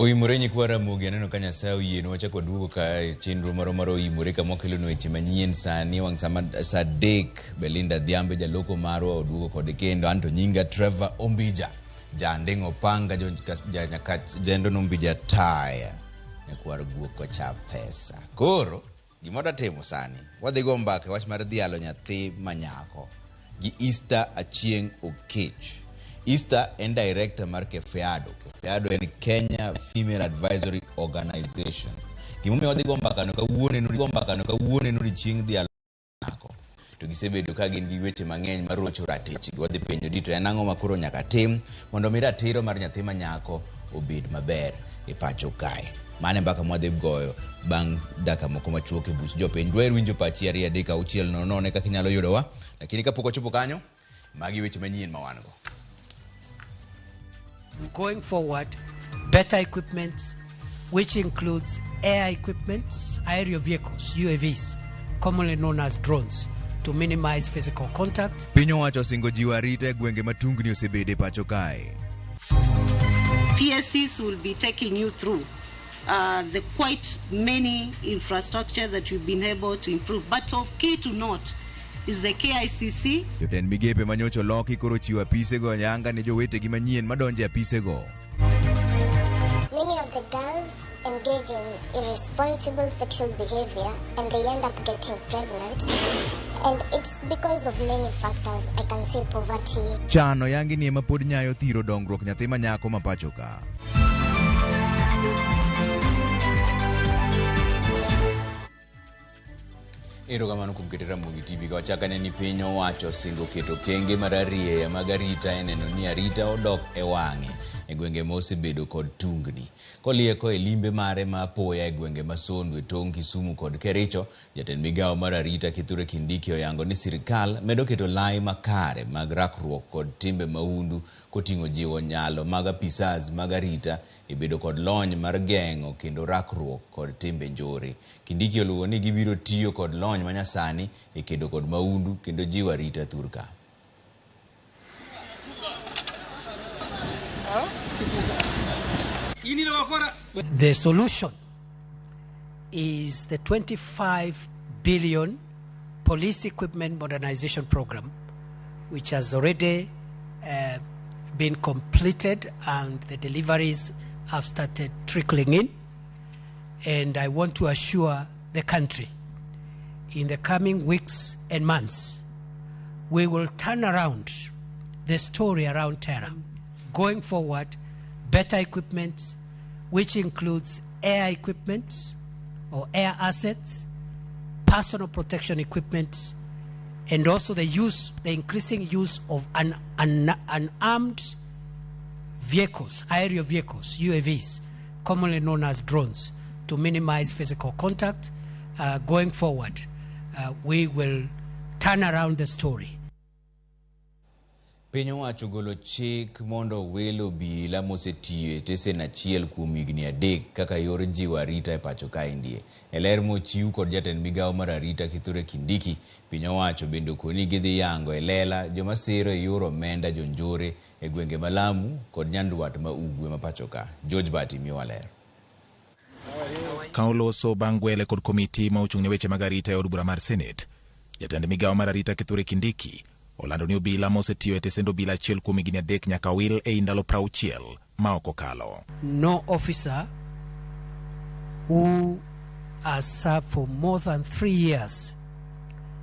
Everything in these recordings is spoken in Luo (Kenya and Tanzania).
Oimore nyikwa Ramogi, aneno ka Nyasaye oyienwa wachako waduogo ka e chenro moro mar oimore kama wakelonu weche manyien sani wang' sama saa 3 Belinda Adhiambo jaloko marwa oduogo kode kendo anto nyinga Trevor Ombija janding' opanga jo jendo Ombija taya nyakwar guok kocha pesa. Koro gima wadwa timo sani, wadhi go mbaka e wach mar dhialo nyathi manyako gi Easter Achieng' Okech. Easter en director mar KEFEADO. KEFEADO en Kenya Female Advisory Organization. Gimomiyo wadhi go mbaka no kawuono en go mbaka no kawuono en odiochieng' dhialo nyako. To gisebedo ka gin gi weche mang'eny marocho ratichgi. Wadhi penjo ni to en ang'o ma koro nyaka tim mondo mi ratiro mar nyathi ma nyako obed maber e pacho kae. Mano e mbaka mwadhi goyo bang' dakika moko machuok e buch jopiny. Dwaher winjo pachi 2 3 6 0 0 kaka inyalo yudowa. Lakini kapok wachopo kanyo, magi weche manyien ma wan go. Going forward, better equipment, which includes air equipment, aerial vehicles, UAVs, commonly known as drones, to minimize physical contact. Piny owacho osingo jiwo arita e gwenge ma tungni osebede pacho kae. PSCs will be taking you through the quite many infrastructure that we've been able to improve. But of key to note is the KICC. Jotend migepe manyocha oloki koro chiwo apisego ayanga ne jowetegi manyien madonjo e apisego. Many of the girls engage in irresponsible sexual behavior and they end up getting pregnant. And it's because of many factors. I can say poverty. Chano yangi ni ema pod nyayo thiro dongruok nyathi ma nyako ma pacho ka. Erokamano kuom keto Ramogi TV ka wachak ane ni piny owacho osingo keto okenge mar arieya mag arita e neno ni arita odok e wang'e e gwenge ma osebedo kod tungni. Kolieko e limbe mare ma apoya e gwenge ma Sondu e tong' Kisumu kod Kericho, jatend migawo mar arita Kithure Kindiki oyango ni sirikal medo keto lai makare mag rakruok kod timbe mahundu koting'o jiwo nyalo mag apisas mag arita e bedo kod lony mar geng'o kendo rakruok kod timbe njore. Kindiki oluwo ni gibiro tiyo kod lony manyasani e kedo kod mahundu kendo jiwo arita thurka. The solution is the 25 billion police equipment modernization program, which has already been completed and the deliveries have started trickling in. And I want to assure the country, in the coming weeks and months, we will turn around the story around terror. Going forward, better equipment, which includes air equipment or air assets, personal protection equipment, and also the increasing use of unarmed vehicles, aerial vehicles, UAVs, commonly known as drones, to minimize physical contact. Going forward, we will turn around the story. Piny owacho ogolo chik mondo wel obila mosetiyo e tesen achiel kuom higni 3 kaka yor jiwo arita e pacho kaendie. E ler mochiw kod jatend migawo mar arita Kithure Kindiki, piny owacho bende okoni gidhi yango e lela joma sero e yor omenda jonjore e gwenge ma Lamu kod Nyandwat ma Ugwe ma pacho ka. George Bati miyowa ler. Ka oloso bang' gwele kod komiti ma ochung' ne weche mag arita e od bura mar Senate, jatend migawo mar arita Kithure Kindiki olando ni obila mosetiyo e tesend obila achiel kuom higni 3 nyaka wil ei ndalo 60 ma ok okalo. No officer who has served for more than 3 years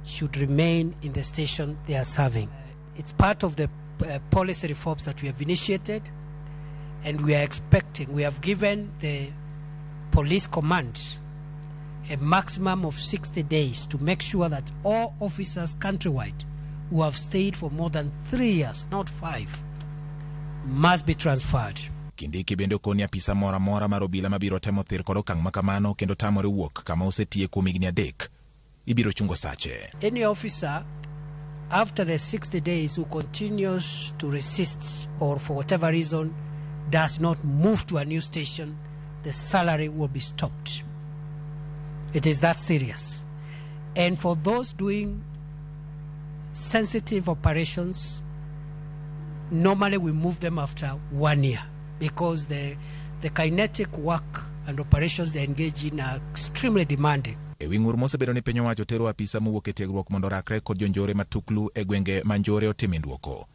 should remain in the station they are serving. It's part of the policy reforms that we have initiated, and we are expecting, we have given the police command a maximum of 60 days to make sure that all officers countrywide who have stayed for more than 3 years, not 5, must be transferred. Kindiki bende okoni apisa moro amora mar obila mabiro temo thir kod okang' makamano kendo tamore wuok kama osetiye kuom higni 3 ibiro chungo sache. Any officer after the 60 days who continues to resist or for whatever reason does not move to a new station, the salary will be stopped. It is that serious. And for those doing sensitive operations, normally we move them after 1 year because the The kinetic work and operations they engage in are extremely demanding. E wi ng'ur mosebedo ni piny owacho tero apisa mowuok e tiegruok mondo orakre kod jonjore matuklu e gwenge ma njore otime duoko.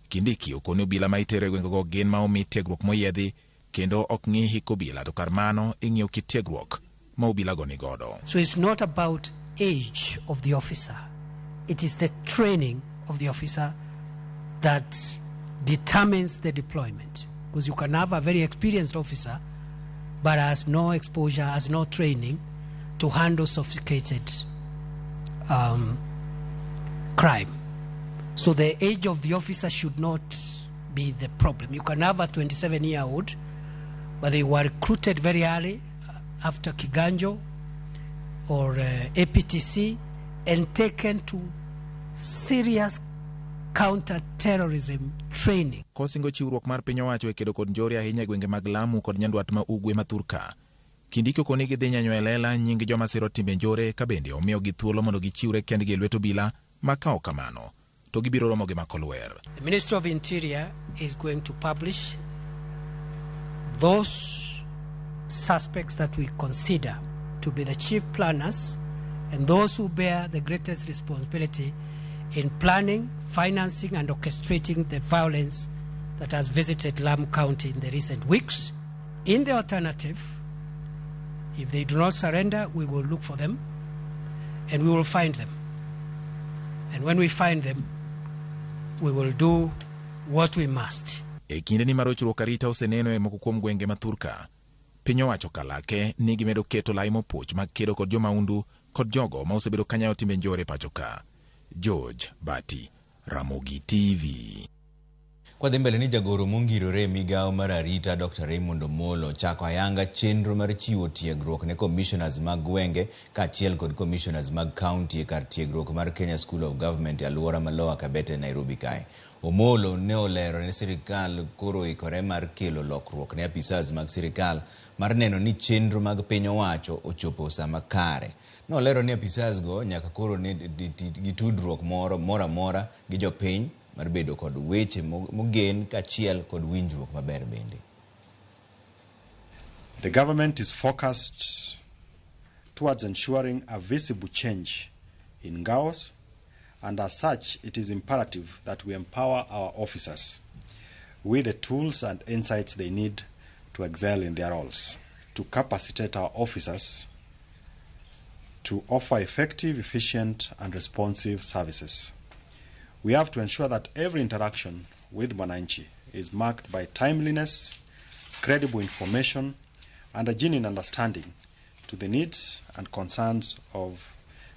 Kindiki okoni obila ma itero e gwengego gin ma omi tiegruok moyiedhi kendo ok ng'i hik obila to kar mano ing'iyo kit tiegruok ma obilago nigodo. So it's not about age of the officer. It is the training of the officer that determines the deployment. Because you can have a very experienced officer but has no exposure, has no training to handle sophisticated crime. So the age of the officer should not be the problem. You can have a 27-year-old, but they were recruited very early after Kiganjo or APTC and taken to serious counter-terrorism training. Kosingo chiwruok mar piny owacho e kedo kod njore ahinya e gwenge mag Lamu kod Nyandwat ma Ugwe ma thurka. Kindiki okoni gidhi nyanyo e lela nying joma siro timbe njore ka bende omiyogi thuolo mondo gichiwre kendgi e lwet obila ma ka ok kamano to gibiro romo gi mako lwer. The Ministry of Interior is going to publish those suspects that we consider to be the chief planners and those who bear the greatest responsibility in planning, financing, and orchestrating the violence that has visited Lamu County in the recent weeks. In the alternative, if they do not surrender, we will look for them and we will find them. And when we find them, we will do what we must. E kindeni mar rochruok arita oseneno e moko kuom gwenge ma thurka, piny owacho kalake ni gimedo keto lai mopuch mag kedo kod jomaundu kod jogo ma osebedo kanyayo timbe njore pacho ka. George Bati, Ramogi TV. Kwadhi mbele ni jagoro mongirore e migawo mar arita Dr. Raymond Omolo chako ayanga chenro mar chiwo tiegruok ne commissioners mag gwenge kaachiel kod commissioners mag county e kar tiegruok mar Kenya School of Government e alwora ma Lower Kabete, Nairobi kae. Omolo ne olero ne sirikal koro oikore mar kelo lokruok ne apisas mag sirikal mar neno ni chenro mag piny owacho ochopo sama kare. Nolero ni apisas go nyaka koro ne gi tudruok moro amora gi jopiny mar bedo kod weche mogen kaachiel kod winjruok maber bende. The government is focused towards ensuring a visible change in GAOs, and as such, it is imperative that we empower our officers with the tools and insights they need to excel in their roles, to capacitate our officers to offer effective, efficient, and responsive services. We have to ensure that every interaction with Mwananchi is marked by timeliness, credible information, and a genuine understanding to the needs and concerns of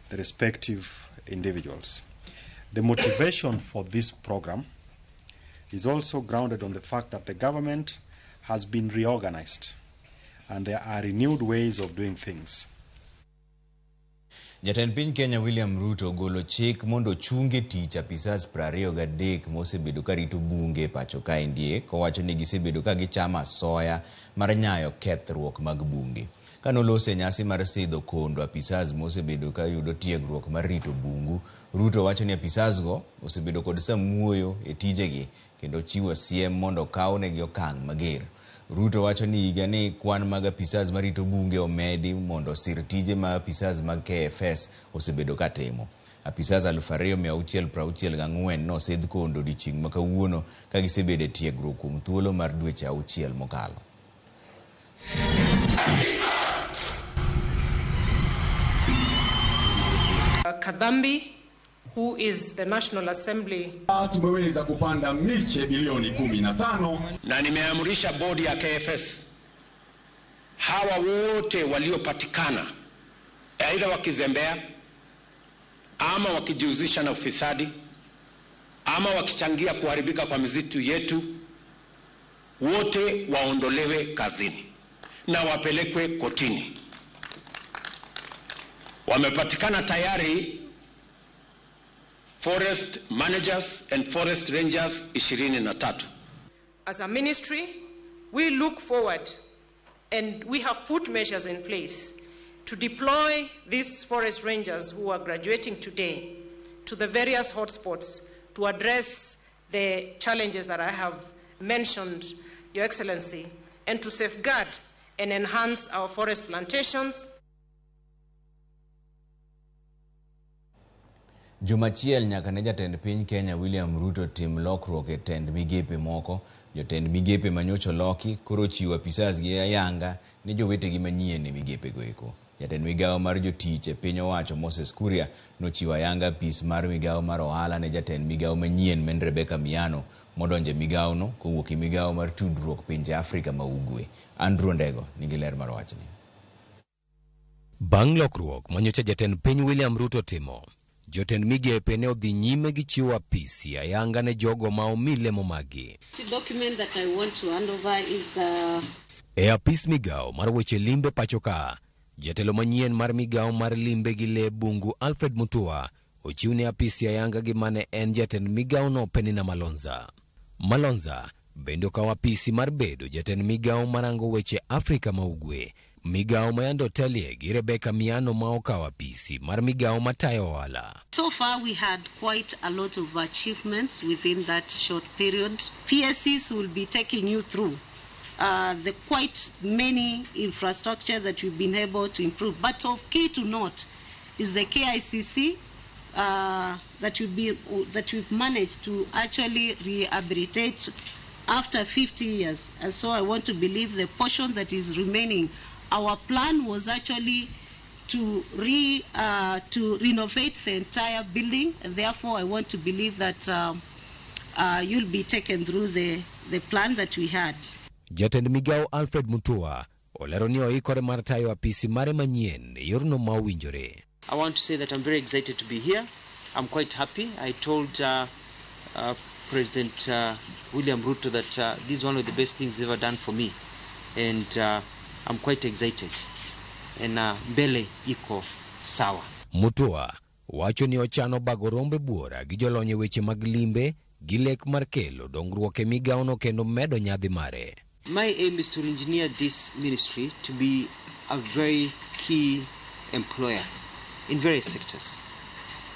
the respective individuals. The motivation for this program is also grounded on the fact that the government has been reorganized and there are renewed ways of doing things. Jatend piny Kenya William Ruto ogolo chik mondo ochunge tich apisas 23 mosebedo karito bunge e pacho kaendie kowacho ni gisebedo ka gichamo asoya mar nyayo kethruok mag bunge. Kanoloso e nyasi mar sidho kondo apisas mosebedo ka yudo tiegruok mar rito bungu, Ruto wacho ni apisas go osebedo kod samuoyo e tijegi kendo chiwo siem mondo okawnegi okang' mager. Ruto wacho ni higa ni kwan mag apisas marito bunge omedi mondo osir tije ma apisas mag KFS osebedo ka timo. Apisas 2664 nosidh kondo odiochieng' ma kawuono ka gisebedo e tiegruok kuom thuolo mar dweche 6 mokalo. Kadhambi, who is the National Assembly. Tumeweza kupanda miche bilioni 15 na nimeamrisha bodi ya KFS hawa wote waliopatikana aidha wakizembea ama wakijihusisha na ufisadi ama wakichangia kuharibika kwa misitu yetu, wote waondolewe kazini na wapelekwe kotini. Wamepatikana tayari forest managers and forest rangers 23. As a ministry, we look forward and we have put measures in place to deploy these forest rangers who are graduating today to the various hotspots to address the challenges that I have mentioned, Your Excellency. and to safeguard and enhance our forest plantations. Juma achiel nyaka ne jatend piny Kenya William Ruto tim lokruok e tend migepe moko. Jotend migepe manyocha oloki koro ochiwo apisas gi ayanga ne jowetegi manyien e migepego eko. Jatend migawo mar jotich e piny owacho Moses Kuria nochiwo ayanga apis mar migawo mar ohala ne jatend migawo manyien ma en Rebecca Miano modonjo e migawono kowuok e migawo mar tudruok pinje Afrika ma Ugwe. Andrew Ndego nigi ler mar wachni. Bang' lokruok manyocha jatend piny William Ruto timo, jotend migepe ne odhi nyime gi chiwo apisi ayanga ne jogo ma omi lemo maggi. The document that I want to hand over is E apis migawo mar weche limbe pacho ka, jatelo manyien mar migawo mar limbe gi lee bungu Alfred Mutua ochiwne apisi ayanga gi mane en jatend migawono Penina Malonza. Malonza bende okawo apisi mar bedo jatend migawo marango weche Afrika ma Ugwe, migawo ma yande otelie gi Rebecca Miano ma okawo apisi mar migawo matayo ohala. So far, we had quite a lot of achievements within that short period. PSCs will be taking you through the quite many infrastructure that we've been able to improve. But of key to note is the KICC that we've managed to actually rehabilitate after 50 years. And so I want to believe the portion that is remaining. Our plan was actually to renovate the entire building, and therefore I want to believe that you'll be taken through the plan that we had. Jatend migawo Alfred Mutua olero ni oikore mar tayo apisi mare manyien e yorno ma owinjore. I want to say that I'm very excited to be here. I'm quite happy. I told President William Ruto that this is one of the best things he's ever done for me. And I'm quite excited. And mbele iko sawa. Mutua wacho ni ochano bago rombe buora gi jolony e weche mag limbe gi lek mar kelo dongruok e migawono kendo medo nyadhi mare. My aim is to engineer this ministry to be a very key employer in various sectors.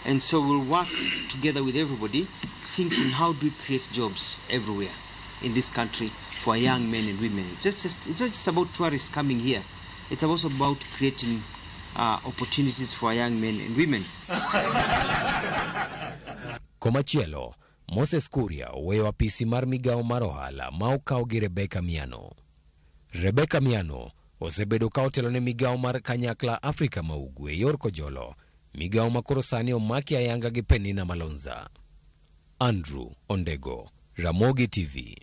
And so we'll work together with everybody, thinking how do we create jobs everywhere in this country for young men and women. It's not just about tourists coming here. It's also about creating opportunities for young men and women. Komachielo, Moses Kuria oweyo apisi mar migawo mar ohala ma okaw gi Rebecca Miano. Rebecca Miano osebedo ka otelo ne migawo mar kanyakla Afrika ma Ugwe yor kojolo, migawo ma koro sani omaki ayanga gi Penina Malonza. Andrew Ondego, Ramogi TV.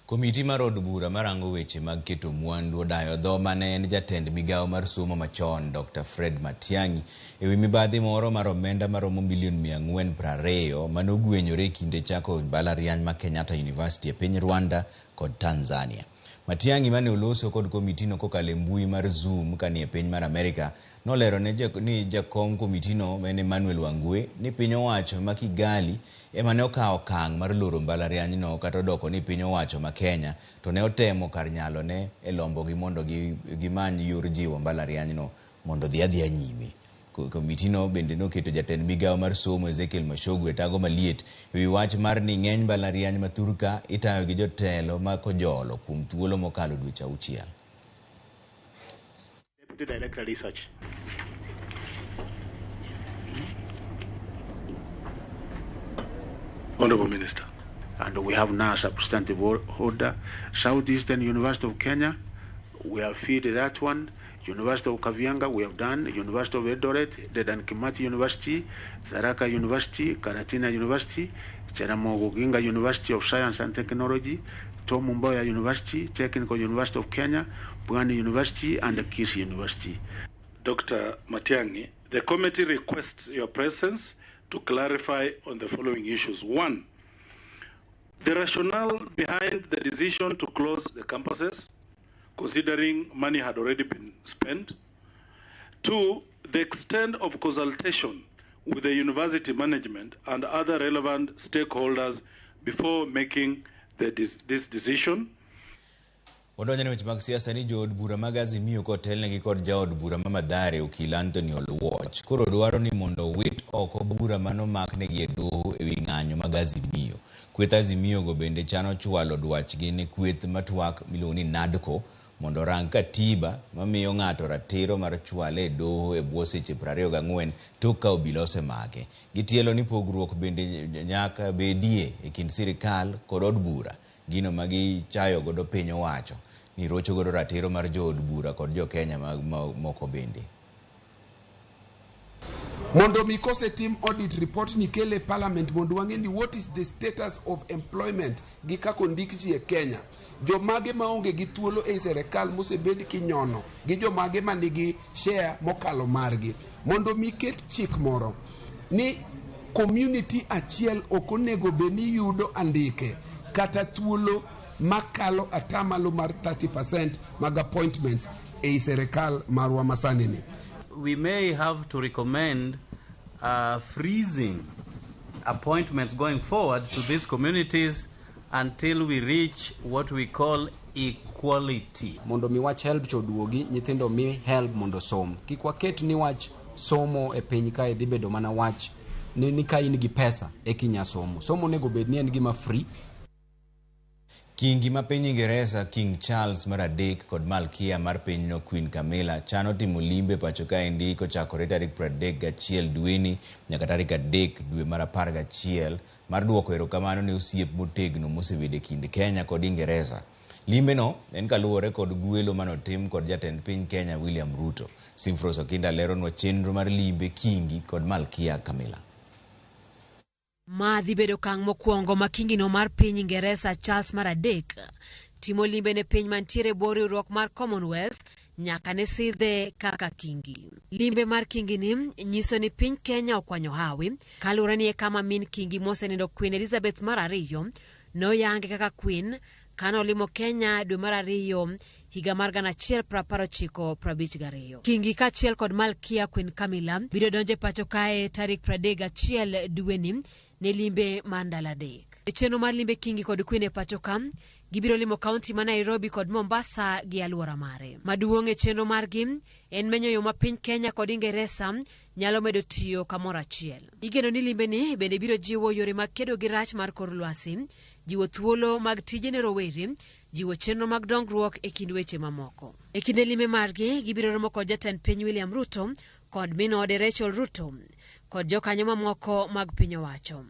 Komiti mar od bura marango weche mag keto mwandu odayo dho mane en jatend migawo mar somo machon Dr. Fred Matiang'i ewi mibadhi moro mar omenda maromo milion 420 manogwenyore e kinde chako mbalariany ma Kenyatta University e piny Rwanda kod Tanzania. Matiang'i mane oloso kod komitino kokalo e mbui mar Zoom kanie piny mar Amerika nolero ni jakom komitino ma en Emmanuel Wangwe ni piny owacho ma Kigali ema ne okawo okang' mar loro mbalarianyno kata odoko ni piny owacho ma Kenya to ne otemo kar nyalone e lombogi mondo gimany yor jiwo mbalarianyno mondo odhi adhiya nyime. Komitino bende noketo jatend migawo mar somo Ezekiel Machogu e tago maliet ewi wach mar ni ng'eny mbalariany ma thurka itayo gi jotelo ma kojolo kuom thuolo mokalo dweche 6. Deputy Director Research. Honorable Minister. And we have now substantive order. Southeastern University of Kenya, we have filled that one. University of Kavianga, we have done. University of Eldoret, Dedan Kimathi University, Tharaka University, Karatina University, Jaramogi Oginga University of Science and Technology, Tom Mboya University, Technical University of Kenya, Pwani University, and Kisii University. Dr. Matiang'i, the committee requests your presence to clarify on the following issues. 1, the rationale behind the decision to close the campuses, considering money had already been spent. 2, the extent of consultation with the university management and other relevant stakeholders before making this decision. Wadonjo ne weche mag siasa ni jood bura mag Azimio kotelnegi kod jaod bura ma Mathare okil Anthony Oluoch koro dwaro ni mondo owit oko bura manomaknegi e doho ewi ng'anyo mag Azimio. Kweth Azimio go bende chano chwalo dwachgi ne kweth matwak miluongo ni NADCO mondo orang katiba mamiyo ng'ato ratiro mar chwale e doho e bwo seche 24 tok ka obila osemake. Gitielo ni pogruok bende nyaka bedie e kind sirikal kod od bura, gino ma gichayo godo piny owacho ni rocho godo ratiro mar jood bura kod jo Kenya moko bende. Mondo mi kosetim audit report ni kele parliament mondo wang'e ni what is the status of employment gi kaka ondik ji e Kenya. Jomage maonge gi thuolo ei serikal mosebed kinyono gi jomage manigi share mokalo margi. Mondo mi ket chik moro ni community achiel ok onego bed ni yudo andike kata thuolo makalo atamalo mar 30% mag appointments ei serikal marwa masani ni. We may have to recommend freezing appointments going forward to these communities until we reach what we call equality. Mondo mi wach HELB cho duogi, nyithindo mi HELB mondo som. Kik waket ni wach somo e piny kae dhi bedo mana wach ni ka in gi pesa eka inya somo. Somo onego bed ni en gima free. Kingi ma piny Ingeresa King Charles mar adek kod Malkia mar pinyno Queen Camilla chano timo limbe pacho kaendi kochakore tarik 31 dweni nyaka tarik 3 dwe mar 11 mar duoko erokamano ne osiep motegno mosebedo e kind Kenya kod Ingeresa. Limbeno en kaluwore kod gwelo manotim kod jatend piny Kenya William Ruto. Simfros Okinda leronwa chenro mar limbe Kingi kod Malkia Camilla. Ma dhi bedo okang' mokwongo ma kingino mar piny Ingeresa Charles mar adek timo limbe ne piny mantiere e bwo riwruok mar Commonwealth nyaka ne sidhe kaka kingi. Limbe mar kingini nyiso ni piny Kenya okwanyo hawi kaluwore ni e kama min kingi mosenindo Queen Elizabeth mar ariyo noyange kaka Queen kane olimo Kenya dwe mar ariyo higa mar 1952. Kingi kaachiel kod Malkia Queen Camilla biro donjo e pacho kae tarik 31 dweni ne limbe mar ndalo adek. E chenro mar limbe Kingi kod Queen e pacho ka, gibiro limo kaunti ma Nairobi kod Mombasa gi alwora mare. Maduong' e chenro margi en menyo yo ma piny Kenya kod Ingeresa nyalo medo tiyo kamoro achiel. Igeno ni limbeni bende biro jiwo yore mag kedo gi rach mar kor lwasi, jiwo thuolo mag tije ne rowere, jiwo chenro mag dongruok e kind weche mamoko. E kinde limbe margi, gibiro romo kod jatend piny William Ruto kod min ode Rachel Ruto kod jokanyo mamoko mag piny owacho.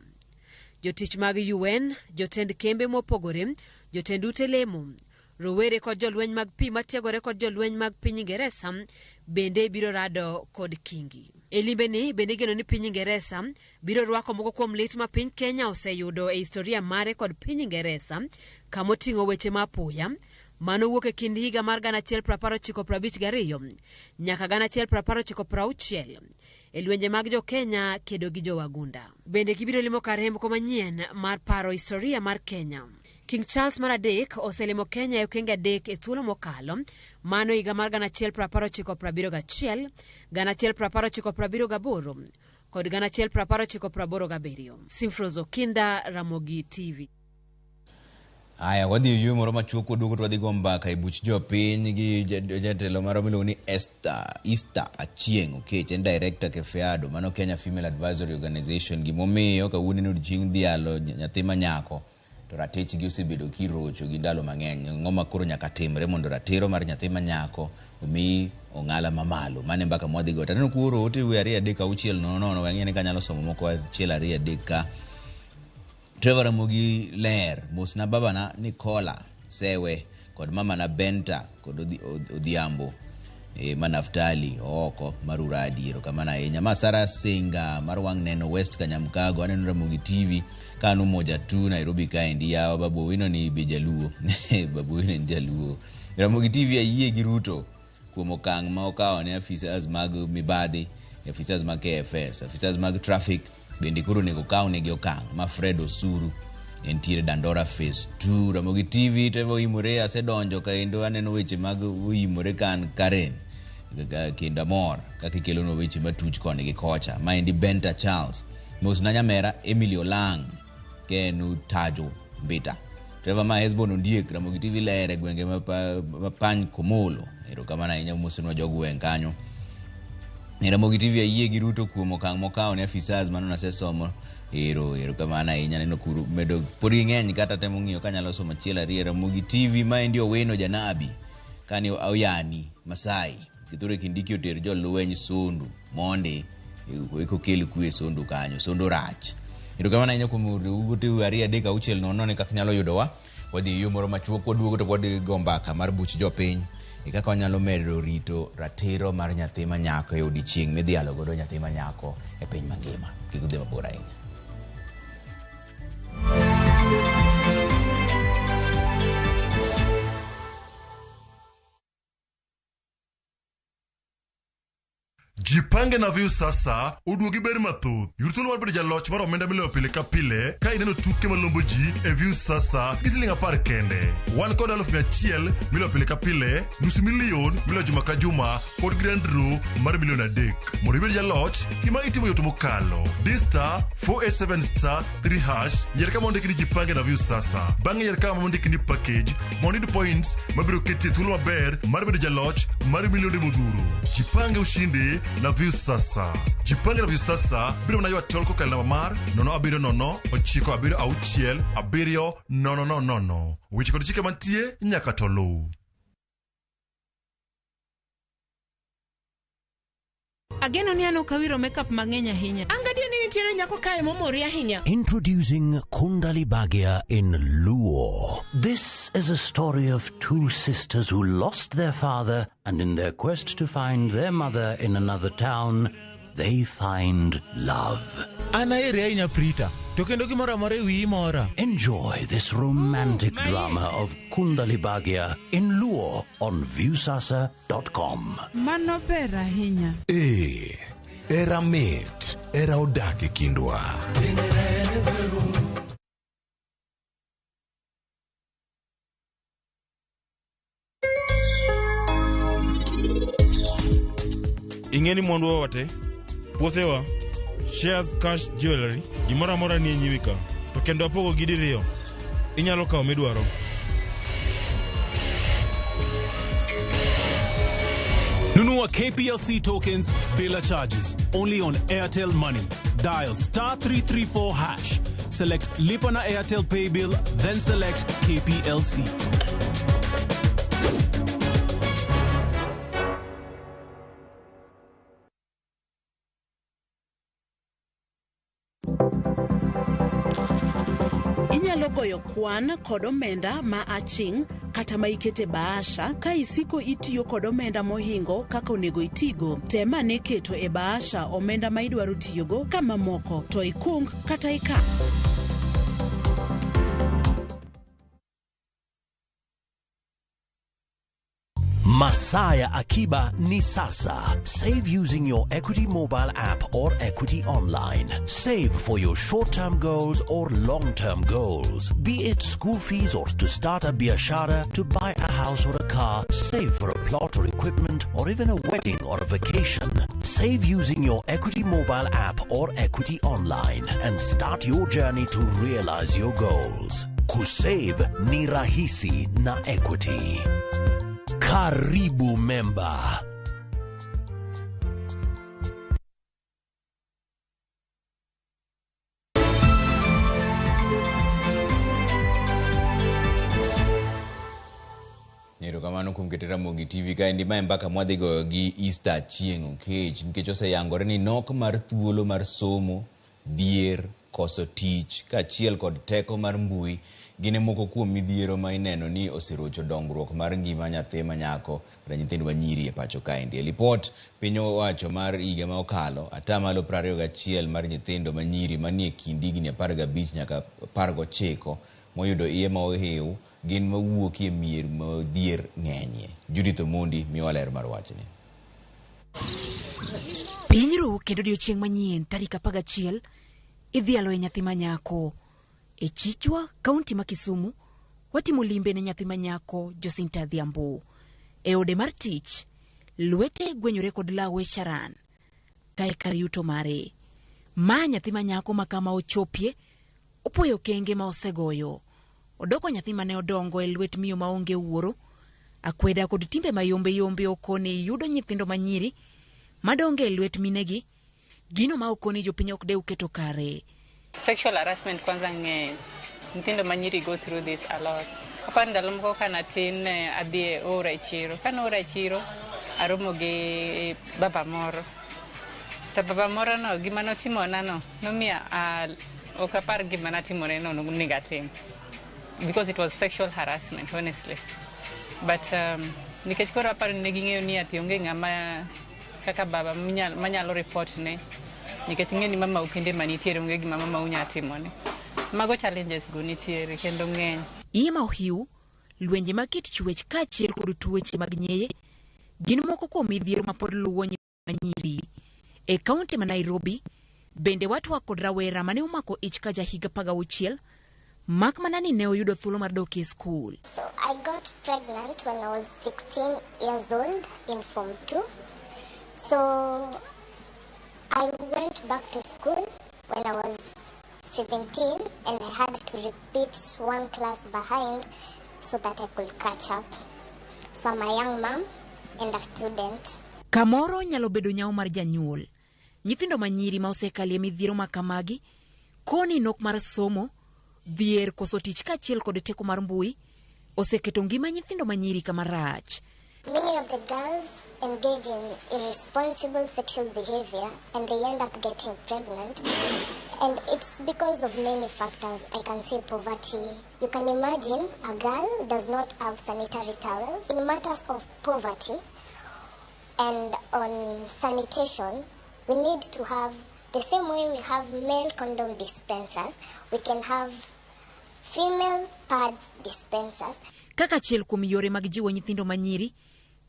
Jotich mag UN, jotend kembe mopogore, jotend ute lemo, rowere kod jolweny mag pi matiegore kod jolweny mag piny Ingeresa bende biro rado kod Kingi. E limbeni bende igeno ni piny Ingeresa biro rwako moko kuom lit ma piny Kenya oseyudo e historia mare kod piny Ingeresa kamoting'o weche ma apoya manowuok e kind higa mar 1952 nyaka 1960 e lwenje mag jo Kenya kedo gi jowagunda. Bende gibiro limo kar hembko manyien mar paro historia mar Kenya. King Charles mar adek oselimo Kenya e okenge adek e thuolo mokalo, mano higa mar 1971, 1978 kod 1987. Simfros Okinda, Ramogi TV. Aya, wadhi e yueyo moro machuok waduogo to wadhi go mbaka e buch jopiny gi jatelo moro miluongo ni Esther Achieng' Okech, en director Kefeado, mano Kenya Female Advisory Organization. Gimomiyo kawuono en odiochieng' dhialo nyathi ma nyako to ratichgi osebedo kirocho gi ndalo mang'eny. Ang'o ma koro nyaka timre mondo ratiro mar nyathi ma nyako omi ong'ala mamalo? Mano e mbaka mwadhi go. To aneno kuoro ote wi 2 3 6 0 0 wang'e ni kanyalo somo moko 1 2 3 ka. Trevor Ramogi ler, mosna babana Nicola Sewe kod mamana Benta kod Odhiambo ma Naftali ooko mar Uradi. Erokamano ahinya. Ma Sara Singa mar Wang' Neno West Kanyamkago, aneno Ramogi TV ka an Umoja tu Nairobi kaendi. Yawa Babu Owino ni be jaluo. Babu Owino en jaluo. Ramogi TV ayie gi Ruto kuom okang' ma okawo ne afisas mag mibadhi, afisas mag KFS, afisas mag traffic bende koro onego okaw negi okang' ma Fred Osuru entiere Dandora Phase 2. Ramogi TV Trevor oimore, asedonjo kendo aneno weche mag oimore ka an Karen kendo amor kaka ikelonwa weche matuch koni gi kocha. Maendi Benta Charles. Mosna nyamera Emily Olang' kenu Tajo Mbita. Trevor ma Hesbon Ondiek, Ramogi TV ler e gwenge ma Pany Komolo. Erokamano ahinya, mosenwa jogweng' kanyo. Ramogi TV ayie gi Ruto kuom okang' mokawo ne afisas mano nasesomo. Ero ero kamano ahinya neno kuru medo pod ging'eny kata temo ng'iyo kanyalo somo achiel ariyo. Ramogi TV maendi Owino Janabi kani Oyani Masai Kithure Kindiki oter jolweny Sondu mondi eko kel kwe Sondu kanyo Sondu rach. Erokamano ahinya kuom ute 2 3 6 0 ne kaka nyalo yudowa. Wadhi e yo moro machuok waduogo to wadhi go mbaka mar buch jopiny e kaka wanyalo medo rito ratiro mar nyathi ma nyako e odiechieng' midhialo godo nyathi ma nyako e piny mangima. Kik udhi mabor ahinya. Jipange na Viusasa oduogi ber mathoth. Yud thuolo mar bedo jaloch mar omenda miloyo pile ka pile ka ineno tuke malombo ji e Viusasa gi siling 10 kende. Wan kod 100,000 miloyo pile ka pile, nusu milion miloyo juma ka juma kod grand draw mar milion 3. Mondo ibed jaloch, gima itimo yot mokalo. Di star 487 star 3 hash, yier kama ondiki ni Jipange na Viusasa. Bang'e yier kama ondiki ni package mondo iyud points mabiro keti e thuolo maber mar bedo jaloch mar milionde modhuro. Jipange ushinde na Viusasa. Jipange na Viusasa biro mana ywa tol kokalo namba mar 070 976 7 0 0. Weche kod chike mantie nyaka to luw. Ageno ni an ok awiro makeup mang'eny ahinya. An gadier ni nitiere nyako kae momori ahinya. Introducing Kundali Bhagya in Luo. This is a story of two sisters who lost their father and in their quest to find their mother in another town, they find love. An aheri ahinya Prita, to kendo gimoro amora e wiyi mora. Enjoy this romantic drama of Kundali Bhagya in Luo on Viusasa.com. Mano ber ahinya. Ee, era mit, era odak e kindwa. Ing'e ni mwanduwa wate, puothewa, shares, cash, jewelry, gimoro amora nie nyimi ka. To kendo apogo gi diriyo. Inyalo kawo midwaro. Nunua KPLC tokens bila charges only on Airtel Money. Dial star 334 hash. Select Lipa na Airtel Pay Bill, then select KPLC. Inyalo goyo kwan kod omenda ma aching' kata ma ikete bahasha ka isiko itiyo kod omenda mohingo kaka onego itigo. Tem ane keto e bahasha omenda ma idwaro tiyogo ka mamoko to ikung kata ika. Masaya Akiba ni sasa. Save using your Equity mobile app or Equity online. Save for your short-term goals or long-term goals. Be it school fees or to start a biashara, to buy a house or a car, save for a plot or equipment, or even a wedding or a vacation. Save using your Equity mobile app or Equity online and start your journey to realize your goals. Kusave ni rahisi na Equity. Karibu member. Erokamano kuom keto Ramogi TV kaendi mae mbaka mwadhi goyo gi Easter Chieng' Okech nikech oseyangore ni nok mar thuolo mar somo, dhier, koso tich kaachiel kod teko mar mbui gin e moko kuom midhiero ma ineno ni oserocho dongruok mar ngima nyathi ma nyako kata nyithindo ma nyiri e pacho kaendi. E lipot piny owacho mar higa ma okalo, atamalo 21 mar nyithindo ma nyiri manie kind higni 15 nyaka 19 moyudo iye ma ohiw gin mawuok e mier ma dhier ng'enyie. Judith Omondi miyowa ler mar wachni. Piny ru kendo odiochieng' manyien tarik 11 idhialo e nyathi manyako. E Chichwa, kaunti ma Kisumu, watimo limbe ne nyathi manyako Jacinta Adhiambo. E ode mar tich, lwete gwenyore kod lawe Sharan, kae kar yuto mare. Ma nyathi manyako ma kama ochopie, opuoyo okenge ma osegoyo. Odoko nyathi mane odongo e lwet miyo maonge wuoro. Akweda kod timbe mayombe yombe okone yudo nyithindo manyiri madonge e lwet minegi, gino ma okoni jopiny ok dew keto kare. Sexual harassment kwanza ng'eny. Nyithindo ma nyiri go through this a lot. Aparo ndalo moko ka natin ne adhi e ora e chiro. Kane oora e chiro, aromo gi baba moro. To baba moro no, gima notimona no, nomiyo ok apar gima natimone no nonego atim. Because it was sexual harassment, honestly. But nikech koro aparo ni ne ging'eyo ni ati onge ng'ama kaka baba manyalo report ne. Nikech ing'e ni mamau kende manitiere onge gima mamau nyalo timone. Mago challenges go nitiere kendo ng'eny. Iye ma ohiu, lwenje mag kit chwech kaachiel kod tuoche mag nyeye gin moko kuom midhiero ma pod luwo nyithindo ma nyiri. E kaunti ma Nairobi, bende watwak kod rawera mane omako ich ka jahiga 16, mak mana ni ne oyudo thuolo mar dok e skul. So I got pregnant when I was 16 years old in Form 2. So I went back to school when I was 17 and I had to repeat one class behind so that I could catch up. So I'm a young mom and a student. Kamoro nyalo bedo nyawo mar janyuol. Nyithindo ma nyiri ma osekalie midhiero ma kamagi, koni nok mar somo, dhier, koso tich kaachiel kod teko mar mbui, oseketo ngima nyithindo ma nyiri kama rach. Many of the girls engage in irresponsible sexual behavior and they end up getting pregnant. And it's because of many factors. I can say poverty. You can imagine a girl does not have sanitary towels. In matters of poverty and on sanitation, we need to have, the same way we have male condom dispensers, we can have female pads dispensers. Kaka achiel kuom yore mag jiwo nyithindo ma nyiri,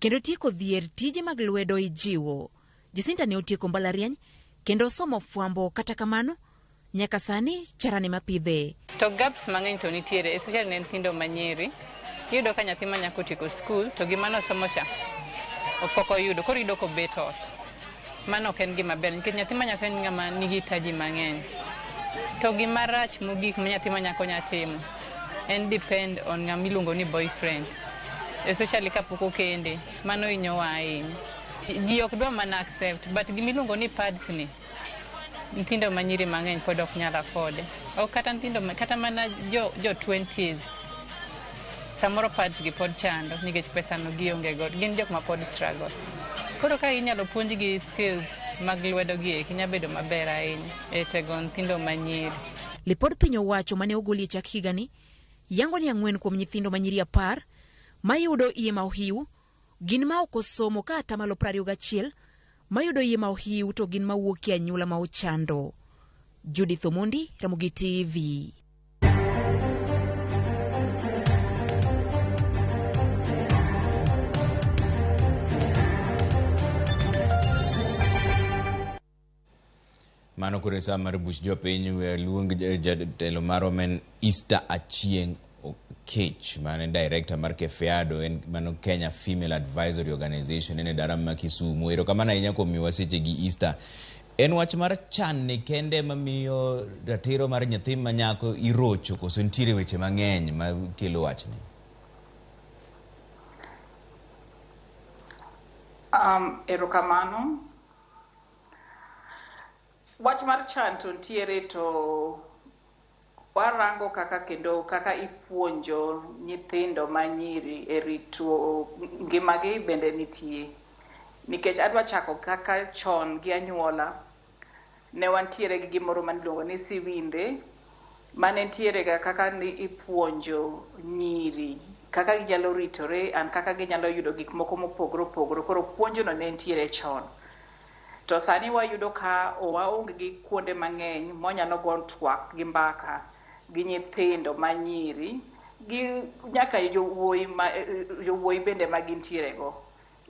kendo tieko dhier tije mag lwedo ijiwo. Jacinta ne otieko mbalariany kendo somo fwambo, kata kamano nyaka sani charane mapidhe. To gaps mang'eny to nitiere, especially ne nyithindo ma nyiri. Iyudo ka nyathi ma nyako otieko skul to gima nosomo cha pok oyudo, koro iyudo kobet ot. Mano ok en gima ber nikech nyathi ma nyako en ng'ama nigi hitaji mang'eny. To gima rach mogik ma nyathi ma nyako nya timo en depend on ng'ama iluongo ni boyfriend, especially kapok okende. Mano hinyowa ahinya. Ji ok dwa mana accept, but gima iluongo ni pads ni nyithindo ma nyiri mang'eny pod ok nyal afford. Ok kata nyithindo, kata mana jo 20s samoro pads gi pod chando nikech pesa no gionge go. Gin jok ma pod struggle. Koro ka inyalo puonjgi skills mag lwedo gi eki nyalo bedo maber ahinya e tego nyithindo ma nyiri. Lipod piny owacho mane ogol e chak higani yango ni 4 kuom nyithindo ma nyiri 10 mayudo iye ma ohiu gin ma ok osomo ka atamalo 21 mayudo iye ma ohiu to gin mawuok e anyuola ma ochando. Judith Omondi, Ramogi TV. Mano koro sa mar buch jopiny, luong jatelo marwa men Easter Achieng' Okech, mane director mar KEFEADO, en mano Kenya Female Advisory Organization, en e dala ma Kisumu. Erokamano ahinya kuom miyowa seche gi Easter. En wach mar chan ni kende mamiyo ratiro mar nyathi ma nyako irocho, koso nitiere weche mang'eny ma kelo wachni? Erokamano. Wach mar chan to nitiere, to warango kaka kendo kaka ipuonjo nyithindo ma nyiri e rito ngimagi bende nitie. Nikech adwa chako kaka chon gi anyuola, ne wantiere gi gimoro maniluongo ni siwinde, mane nitiere ga kaka ni ipuonjo nyiri kaka ginyalo ritore and kaka ginyalo yudo gik moko mopogore opogore. Koro puonjono ne nitiere chon. To sani wayudo ka waonge gi kuonde mang'eny mwanyalo go twak gi mbaka gi nyithindo ma nyiri gi nyaka jowuoyi bende ma gintiere go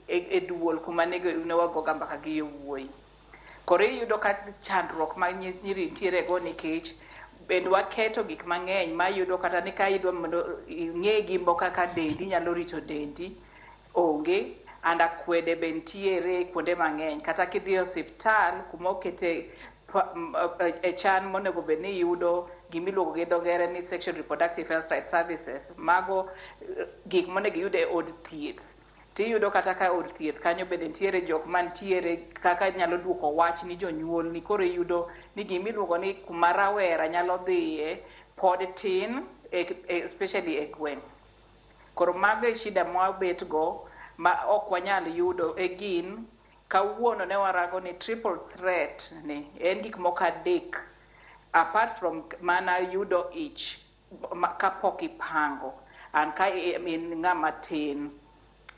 e duol kuma ne wagoga mbaka gi yowuoyi. Koro iyudo ka chandruok ma nyiri nitiere go nikech bende waketo gik mang'eny mayudo kata ni ka idwa mondo ing'e gimbo kaka dendi nyalo rito dendi onge. And akwede be nitiere kuonde mang'eny, kata kidhi e osiptal kuma okete e chan monego bed ni iyudo gimiluongo gi dho ngere ni sexual reproductive health rights services, mago gik monego iyud e od thieth. Tiyudo kata ka od thieth kanyo bende nitiere jok mantiere kaka nyalo duoko wach ni jonyuol ni koro iyudo ni gimiluongo ni kuma rawera nyalo dhiye pod tin, especially e gweng'. Koro mago e shida mwabet go ma ok wanyal yudo e gin kawuono ne warango ni triple threat ni en gik moko adek apart from mana yudo ich kapok ipango and ka in ng'ama tin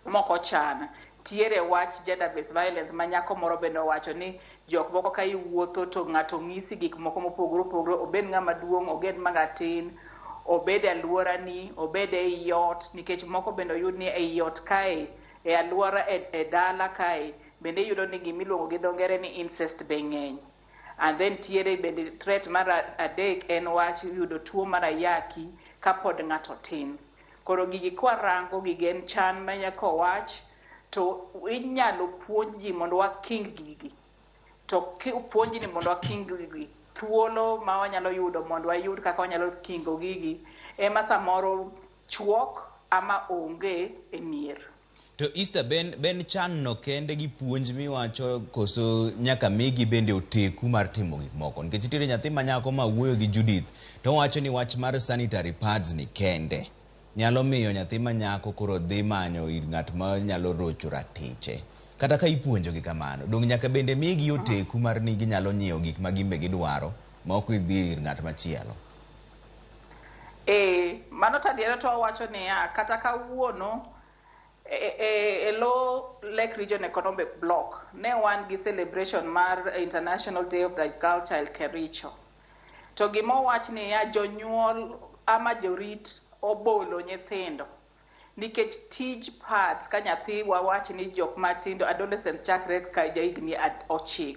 mok ochan. Tiere wach gender based violence ma nyako moro bende owacho ni jok moko ka iwuotho to ng'ato ng'isi gik moko mopogore opogore, obed ng'ama duong', obed ng'ama tin, obed e aluorani, obed ei ot, nikech moko bende oyud ni ei ot kae, e aluora e dala kae bende iyudo ni gimiluongo gi dho ngere ni incest be ng'eny. And then tiere bende threat mar adek en wach yudo tuo mar ayaki kapod ng'ato tin. Koro gigi kwarango, gigi en chan ma nyaka owach to inyalo puonj ji mondo waking gigi. To kipuonj ni mondo waking gigi, thuolo ma wanyalo yudo mondo wayud kaka wanyalo kingo gigi ema samoro chuok ama onge e mier. To Easter ben chan no kende gi puonj miwacho koso nyaka migi bende oteku mar timo gik moko, nikech nitiere nyathi ma nyako ma wuoyo gi Judith to owacho ni wach mar sanitary pads ni kende nyalo miyo nyathi ma nyako koro dhi manyo ir ng'at ma nyalo rocho ratiche. Kata ka ipuonjogi kamano, dong' nyaka bende migi oteku mar ni ginyalo nyiewo gik ma gin be gidwaro ma ok idhi ir ng'at machielo. Mano to adiera to wawacho niya, kata kawuono e lo Lake Region Economic Bloc ne wan gi celebration mar International Day of the Girl Child Kericho. To gima owach niya, jonyuol ama jorit obolo nyithindo nikech tij pads ka nyathi wawach ni jok matindo adolescent chakre ka jahigni 9.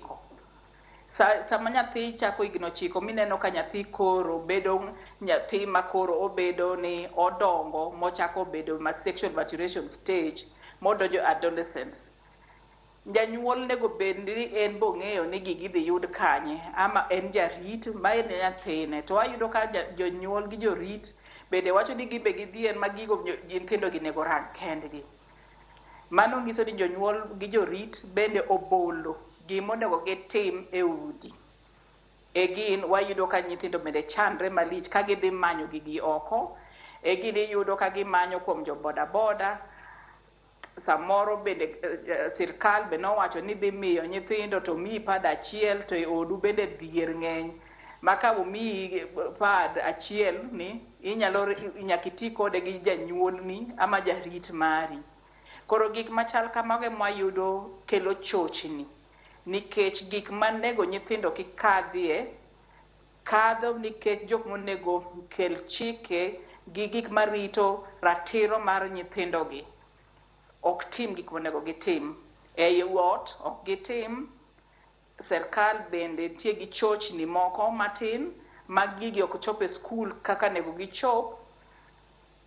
Sama nyathi chako higni 9 mineno ka nyathi koro bedo nyathi ma koro obedo ni odongo mochako bedo ma sexual maturation stage modonjo adolescence. Janyuol nego bed ni en bong'eyo ni gigi idhi yud kanye ama en jarit ma en nyathine. To wayudo ka jonyuol gi jorit bende wacho ni gimbe gidhier ma gigo nyithindo gi nego rang kendgi. Mano nyiso ni jonyuol gi jorit bende obolo gimonego gitim e udi. E gin wayudo ka nyithindo bende chandre malich ka gidhi manyo gigi oko. E gin iyudo ka gimanyo kuom jo boda boda. Samoro bende sirkal be nowacho ni dhi miyo nyithindo to miyi pad achiel to e odu bende dhier ng'eny. Ma ka omiyi pad achiel ni inyalo nyaka iti kode gi janyuolni ama jarit mari. Koro gik machal kamago ema wayudo kelo chochni nikech gik manego nyithindo kik kadhie kadho nikech jok monego kel chike gi gik marito ratiro mar nyithindogi ok tim gik monego gitim. Ei ot ok gitim, sirkal bende nitie gi chochni moko matin ma gigi ok chop e skul kaka nego gichop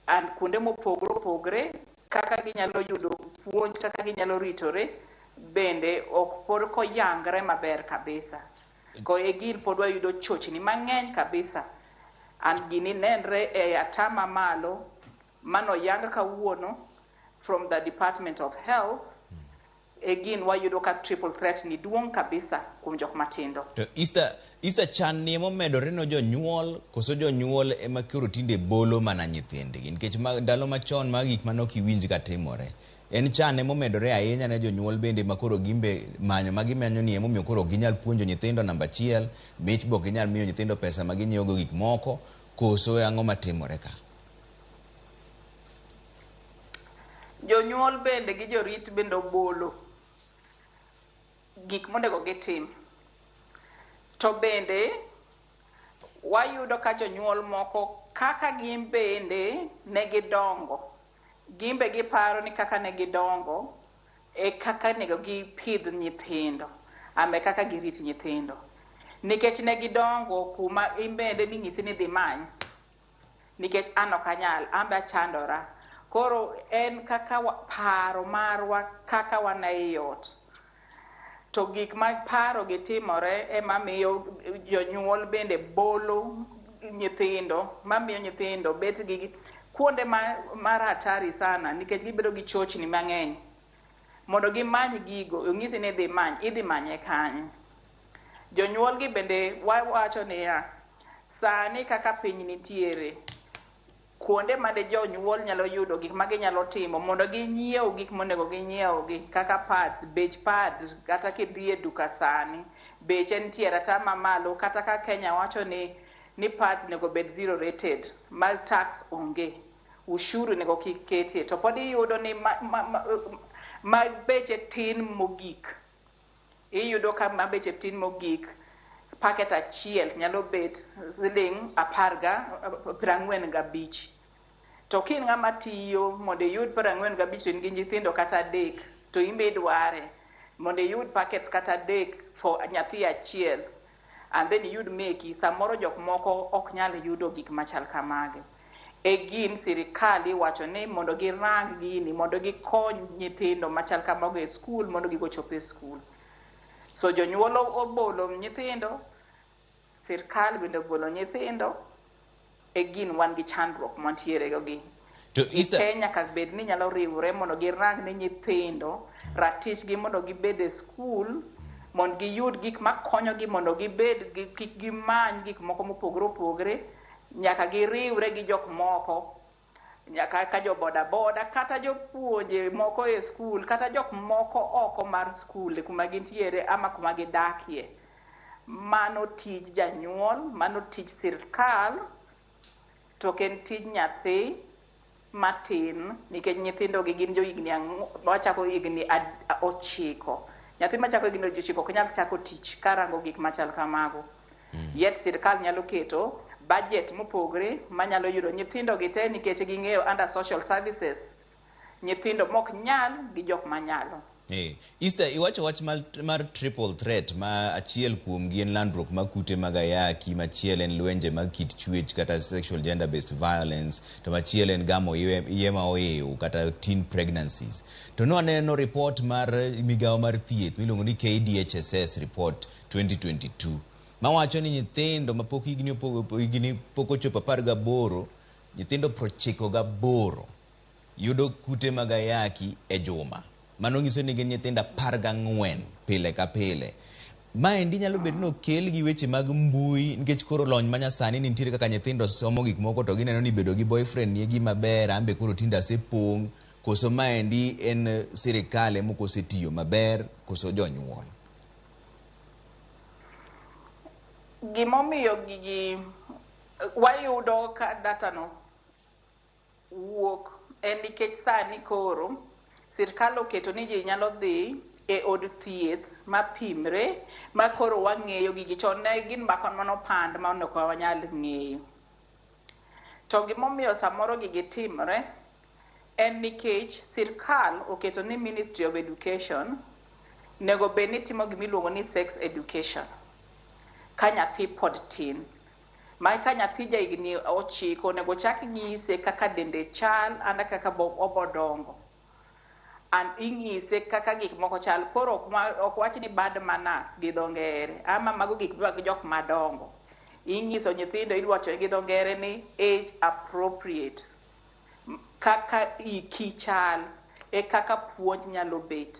and kuonde mopogore opogore kaka ginyalo yudo puonj kaka ginyalo ritore bende ok pod koyangre maber kabisa. Ko e gin pod wayudo chochni mang'eny kabisa and gini nenre e atama malo mano yang kawuono from the Department of Health. Again wayudo ka triple threat ni duong' kabisa kuom jok matindo. To Easter chan ni momedore no jonyuol koso jonyuol ema koro tinde bolo mana nyithindgi nikech ndalo machon mag gik mane ok iwinj ka timore. En chan emomedore ahinya ne jonyuol bende ma koro gimbe manyo ma gimanyo ni emomiyo koro ok ginyal puonjo nyithindo namba 1, mich be ok ginyal miyo nyithindo pesa ma ginyiewogo gik moko, koso ang'o matimore ka? Jonyuol bende gi jorit bende obolo gik monego gitim. To bende wayudo ka jonyuol moko kaka gin bende ne gidongo, gin be giparo ni kaka ne gidongo e kaka nego gipidh nyithindo ama e kaka girit nyithindo. Nikech ne gidongo kuma in bende ning'isi ni dhi many, nikech an ok anyal, an be achandora. Koro en kaka paro marwa kaka wan ei ot. To gik ma paro gi timore ema miyo jonyuol bende bolo nyithindo, mamiyo nyithindo bet gi Kuonde mar hatari sana nikech gibedo gi chochni mang'eny. Mondo gimany gigo, onyisi ni idhi many, idhi manye kanye. Jonyuol gi bende wawacho niya, sani kaka piny nitiere, kuonde mane jonyuol nyalo yudo gik ma ginyalo timo mondo ginyiew gik monego ginyiew gi kaka pads, bech pads kata kidhi e duka sani, beche nitiere ata mamalo kata ka Kenya wacho ni pads onego bed zero rated, ma tax onge, ushuru onego kik ketie, to pod iyudo ni ma beche tin mogik. Iyudo ka ma beche tin mogik, packet achiel nyalo bet siling 45. To ka in ng'ama tiyo mondo iyud 45 to in gi nyithindo kata adek, to in be idware mondo iyud packet kata adek for nyathi achiel, and then iyud meki, samoro jok moko ok nyal yudo gik machal kamagi. E gin sirikal iwacho ni mondo girang gini, mondo gikony nyithindo machal kamago e skul mondo gigo ochop e skul. So jonyuol obolo nyithindo, sirkal bende obolo nyithindo, e gin wan gi chandruok mantiere go gi. To Easter, Te nyaka bed ni nyalo riwre mondo girang ne nyithindo ratichgi mondo gibed e skul, mondo giyud gik makonyogi mondo gibed kik gimany gik moko mopogore opogore, nyaka giriwre gi jok moko nyaka ka jo boda boda kata jopuonje moko e skul kata jok moko oko mar skul kuma gintiere ama kuma gidakie. Mano tij janyuol, mano tij sirkal, to ok en tij nyathi matin nikech nyithindo gi gin johigni machako higni 9. Nyathi machako higni 9 ok nyal chako tich karango gik machal kamago. Yet sirkal nyalo keto budget mopogre manyalo yudo nyithindo gi te nikech ging'eyo under social services nyithindo mok nyal gi jok manyalo. Easter, iwacho wach mar triple threat ma achiel kuom gi en landruok mag kute mag ayaki, machielo en lwenje mag kit chwech kata sexual gender based violence, to machielo en gamo iye ma oiw kata teen pregnancies. To nwaneno report mar migawo mar thieth miluongo ni KDHSS report 2022 mawacho ni nyithindo mapok higni pok ochopo 18, nyithindo 98 yudo kute mag ayaki e juma. Mano nyiso ni gin nyithindo 14 pile ka pile. Maendi nyalo bedo ni okel gi weche mag mbui nikech koro lony manyasani nitiere kaka nyithindo somo gik moko to gineno ni bedo gi boyfriend ni e gima ber, an be koro tinde asepong', koso maendi en sirikal ema ok osetiyo maber, koso jonyuol. Gimomiyo gigi wayudo ka data no wuok en nikech sani koro sirkal oketo ni ji nyalo dhi e od thieth mapimre ma koro wang'eyo gigi. Chon ne gin manopand ma ok wanyal ng'eyo. To gimomiyo samoro gigi timre en nikech sirkal oketo ni Ministry of Education nego bed ni timo gimiluongo ni sex education ka nyathi pod tin. Ma ka nyathi ja higni 9 onego chak nyise kaka dende chal ana kaka obodongo. And inyise kaka gik moko chal. Koro ok wach ni bad manners gi dho ngere ama mago gik mag jok madongo. Inyiso nyithindo iwacho gi dho ngere ni age appropriate. Kaka iki chal e kaka puonj nyalo bet.